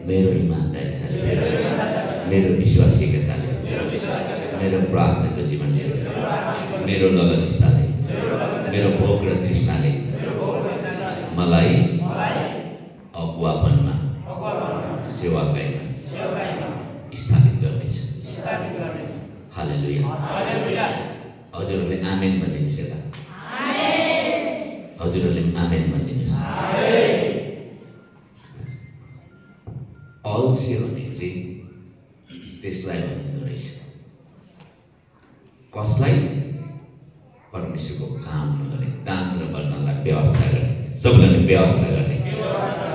मेरो इमान्दारिताले, मेरो विश्वासिकताले, मेरो प्रार्थनाको जीवनले, मेरो लगनशीलताले, मेरो भोक र तृष्णाले मलाई अगुवापनमा, सेवाकाईमा स्थापित गर्नेछ। हालेलुया। हजुरहरूले आमेन भनिदिनुहोस् यता, हजुरहरूले आमेन भनिदिनुहोस्। अल्छे भनेको चाहिँ त्यसलाई भनिँदो रहेछ। कसलाई? परमेश्वरको काम नगर्ने, दान र बर्तनलाई व्यवस्था गर्ने, सबैलाई व्यवस्था गर्ने।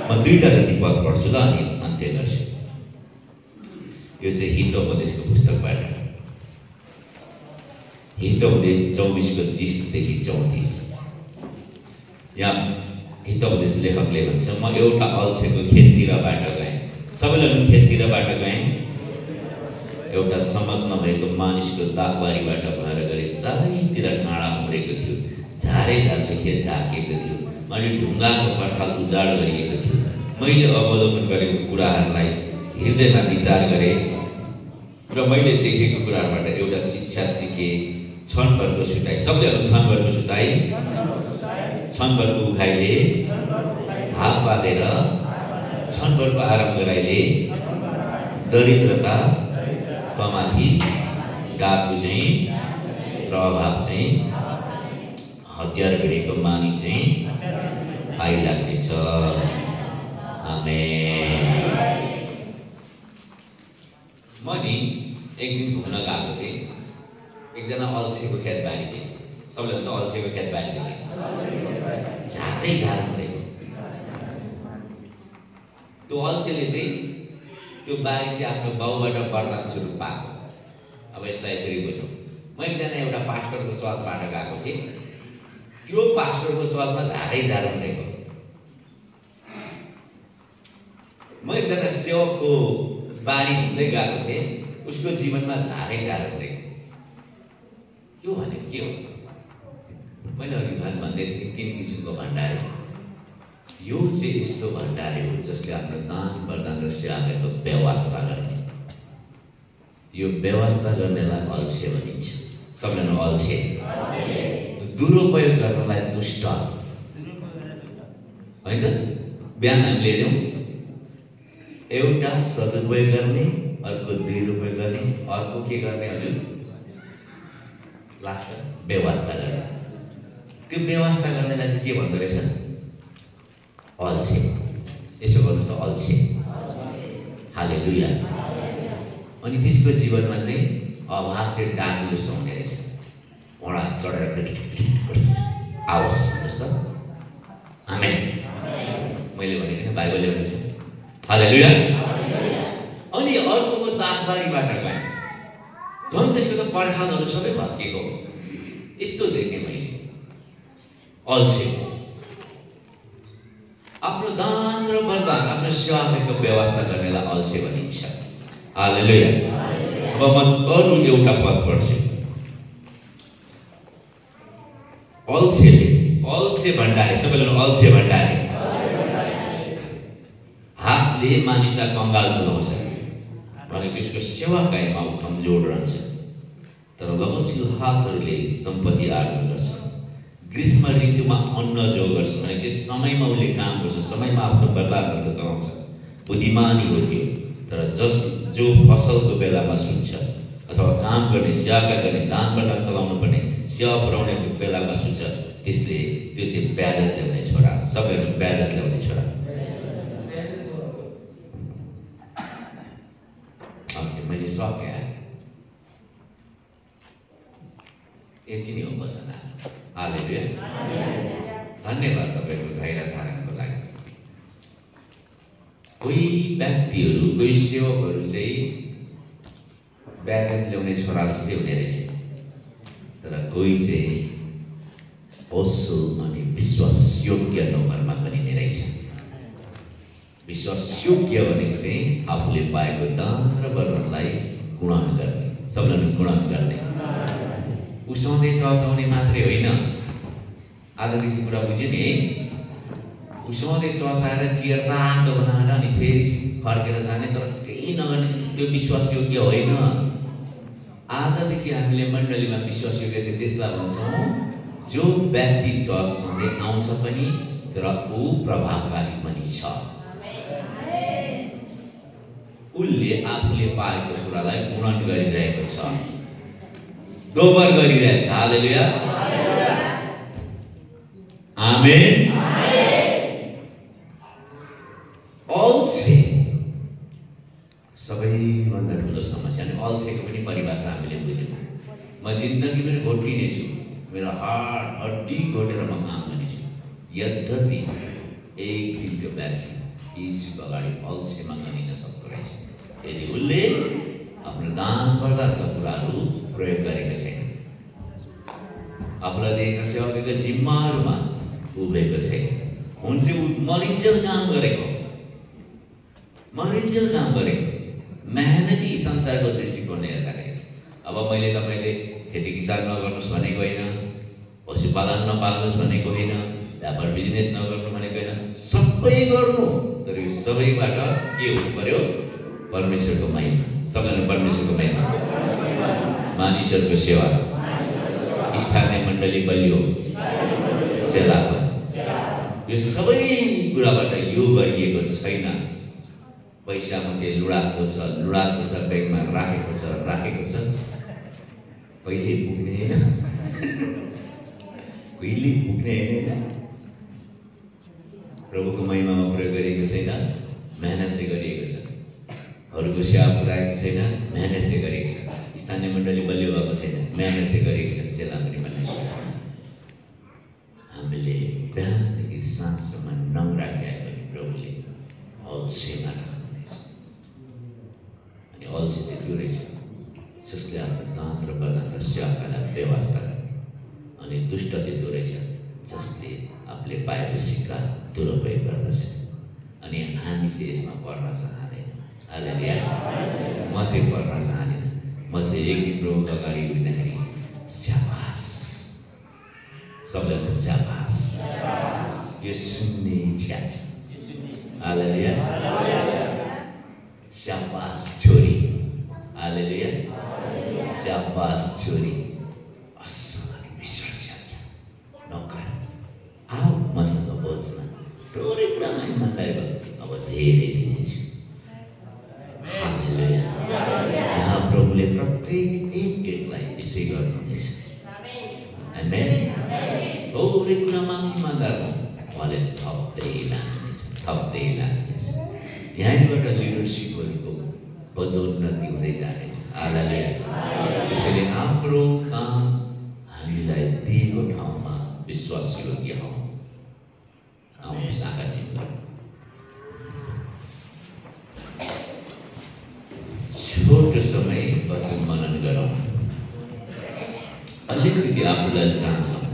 म दुईटा जति पद पढ्छु ल, अनि अन्त्य गर्छु। यो चाहिँ हितोपदेशको पुस्तकबाट, हितोपदेश 24:30-34। यहाँ हितोपदेश लेखकले भन्छ, म एउटा अल्छेको खेततिरबाट गएँ। सबैलाई खेततिरबाट गएँ। एउटा समझ नभएको मानिसको दागबारीबाट भएर गए, चारैतिर काँडा उम्रेको थियो, झारेझारको खेत ढाकिएको थियो, अनि ढुङ्गाको पर्खाल उजाड गरिएको थियो। मैले अवलोकन गरेको कुराहरूलाई हृदयमा विचार गरेँ र मैले देखेको कुराबाट एउटा शिक्षा सिकेँ। क्षणभरको सुताई, सबैहरू क्षणभरको सुताई, क्षणभरको उखाइले हात बाँधेर क्षणभरको आराम गराइले दरिद्रता तमाथि डाकु चाहिँ प्रभाव चाहिँ हतियार भिडेको मानिस चाहिँ आइलाग्नेछ। आमेन। म नि एक दिन घुम्न गएको थिएँ, एकजना अल्छेको खेतबारी थिएँ। सबैभन्दा अल्छेको खेतबारी थिएँ, झारै झार हुँदैको। त्यो अल्छेले चाहिँ त्यो बारी चाहिँ आफ्नो बाउबाट वरदान स्वरूप पाएको। अब यसलाई यसरी बुझौँ। म एकजना एउटा पास्टरको चर्चबाट गएको थिएँ। त्यो पास्टरको चर्चमा झारै झार हुँदैको। म एकजना सेवकको बारी घुम्दै गएको थिएँ, उसको जीवनमा झारै झार हुँदैको। यो भनेको के हो? मैले अघि भन्दै थिएँ 3 किसिमको भण्डारी। यो चाहिँ यस्तो भण्डारी हो जसले आफ्नो दान वरदान र सेवाको व्यवस्था गर्ने। यो व्यवस्था गर्नेलाई अल्छे भनिन्छ। सबैजना अल्छे। दुरुपयोग गर्नलाई दुष्ट होइन त? बिहान हामीले हेऱ्यौँ, एउटा सदुपयोग गर्ने, अर्को दुरुपयोग गर्ने, अर्को के गर्ने हजुर? लास्ट व्यवस्था गर्ने। त्यो व्यवस्था गर्नेलाई चाहिँ के भन्दो रहेछ? अल्छे। यसो गर्नुहोस् त, अल्छे। हालेलुया। अनि त्यसको जीवनमा चाहिँ अभाव चाहिँ डाकु जस्तो हुने रहेछ। वडा चढेर आओस् भन्नुहोस् त। आमेन। मैले भनेको नि बाइबलले भनेको छ। हालेलुया। अनि अर्कोको दासबारीबाट गए, झन् त्यसको त पर्खालहरू सबै भत्केको। यस्तो देखेँ मैले, अल्छे। आफ्नो दान र वरदान, आफ्नो सेवाको व्यवस्था गर्नेलाई अल्छे भनिन्छ। हालेलुया। अब म अरू एउटा पद पढ्छु। अल्छे भण्डारी। सबैले अल्छे भण्डारी। हातले मानिसलाई कङ्गाल तुल्याउँछ भनेपछि उसको सेवाकाईमा ऊ कमजोर रहन्छ। तर लगनशील हातहरूले सम्पत्ति आर्जन गर्छ। ग्रीष्म ऋतुमा अन्न जो गर्छ भनेपछि समयमा उसले काम गर्छ, समयमा आफ्नो वरदानहरू चलाउँछ। बुद्धिमानी हो त्यो। तर जो फसलको बेलामा सुन्छ अथवा काम गर्ने, सेवा गर्ने, दान वरदान चलाउनु पर्ने, सेवा पुर्याउने बेलामा सुन्छ, त्यसले त्यो चाहिँ ब्याजत ल्याउने छोरा। सबैहरू ब्याजत ल्याउने छोरा। मैले सकेँ आज। यति नै हो वचन आज। हालेलुया। धन्यवाद तपाईँको धैर्य धारणको लागि। कोही व्यक्तिहरू, कोही सेवकहरू चाहिँ ब्याजत ल्याउने छोरा जस्तै हुने रहेछ। तर कोही चाहिँ होसो अनि विश्वास योग्य नोकरमा बनिने रहेछ। विश्वास योग्य भनेको चाहिँ आफूले पाएको दान र वरदानलाई गुणन गर्ने। सबैले गुणन गर्ने। उसाउँदै चचाउने मात्रै होइन। आजदेखि कुरा बुझ्यो नि है? उसाउँदै चचाएर चियर रातो बनाएर अनि फेरि फर्केर जाने, तर केही नगर्ने, त्यो विश्वास योग्य होइन। आजदेखि हामीले मण्डलीमा विश्वास योग्य चाहिँ त्यसलाई भन्छौँ जो व्यक्ति चर्चसँगै आउँछ पनि तर ऊ प्रभावकारी पनि छ। उसले आफूले पाएको कुरालाई गुणन गरिरहेको छ, दोबर गरिरहेछ। हालेलुया। आमेन। अल्छे सबैभन्दा ठुलो समस्या। अनि अल्छेको पनि परिभाषा हामीले बुझ्यौँ। म जिन्दगीभरि घोटिने छु, मेरो हाड हड्डी घोटेर म काम गर्नेछु। यद्यपि एक दिन त्यो व्यक्ति यीशुको अगाडि अल्छेमा गनिन सक्दो रहेछ यदि उसले आफ्नो दान वरदानका कुराहरू प्रयोग गरेको छैन। आफूलाई दिएका सेवाका जिम्माहरूमा उभिएको छैन। हुन्छ ऊ मरिन्जेल काम गरेको, मेहनती संसारको दृष्टिकोणले हेर्दाखेरि। अब मैले तपाईँले खेती किसान नगर्नुहोस् भनेको होइन, पशुपालन नपाल्नुहोस् भनेको होइन, व्यापार बिजनेस नगर्नु भनेको होइन, सबै गर्नु। तर यो सबैबाट के हुनु पर्यो? परमेश्वरको महिमा। सबैजना परमेश्वरको महिमा। मानिसहरूको सेवा, स्थानीय मण्डली बलियो, सेवाको, यो सबै कुराबाट यो गरिएको छैन। पैसा मात्रै लुडाएको छ, ब्याङ्कमा राखेको छ, कहिले पुग्ने होइन, कहिले पुग्ने होइन। प्रभुको महिमामा प्रयोग गरिएको छैन, मेहनत चाहिँ गरिएको छ। अरूको सेवा पुऱ्याएको छैन, मेहनत चाहिँ गरिएको छ। स्थानीय मण्डली बलियो भएको छैन, मेहनत चाहिँ गरिएको छ। सेवा पनि बनाएको छ। हामीले बिहानदेखि साँझसम्म नराखे पनि प्रभुले अल्छेमा राख्नुहुनेछ। अनि अल्छे चाहिँ त्यो रहेछ जसले आफ्नो दान र वरदान र सेवाका लागि व्यवस्था गर्ने। अनि दुष्ट चाहिँ त्यो रहेछ जसले आफूले पाएको सिक्का दुरुपयोग गर्दछ। अनि हामी चाहिँ यसमा पर्न चाहँदैन। हालेलुया। म चाहिँ पर्न चाहँदिनँ। म चाहिँ एक दिन प्रभुको अगाडि उभिँदाखेरि स्याबास सबैले स्याबास यो सुन्ने इच्छा छ हालेलुया स्याबास छोरी हालेलुया स्याबास छोरी असल विश्वास नकर आओ मसँग बोझमा थोरै कुरामा इमान्दारी भयो अब धेरै दिनेछु हालेलुया यहाँ प्रभुले प्रत्येक एकलाई यसै गर्नुहुनेछ आमेन थोरै कुरामा इमान्दार उहाँले थप्दै लानुहुनेछ यहीँबाट लिडरसिपहरूको पदोन्नति हुँदै जानेछ हालेलुया त्यसैले हाम्रो काम हामीलाई दिएको ठाउँमा विश्वास योग्य हौँ आउनुहोस् आँखा चिन्ता छोटो समय वचन मनन गरौँ अलिकति आफूलाई जान्छौँ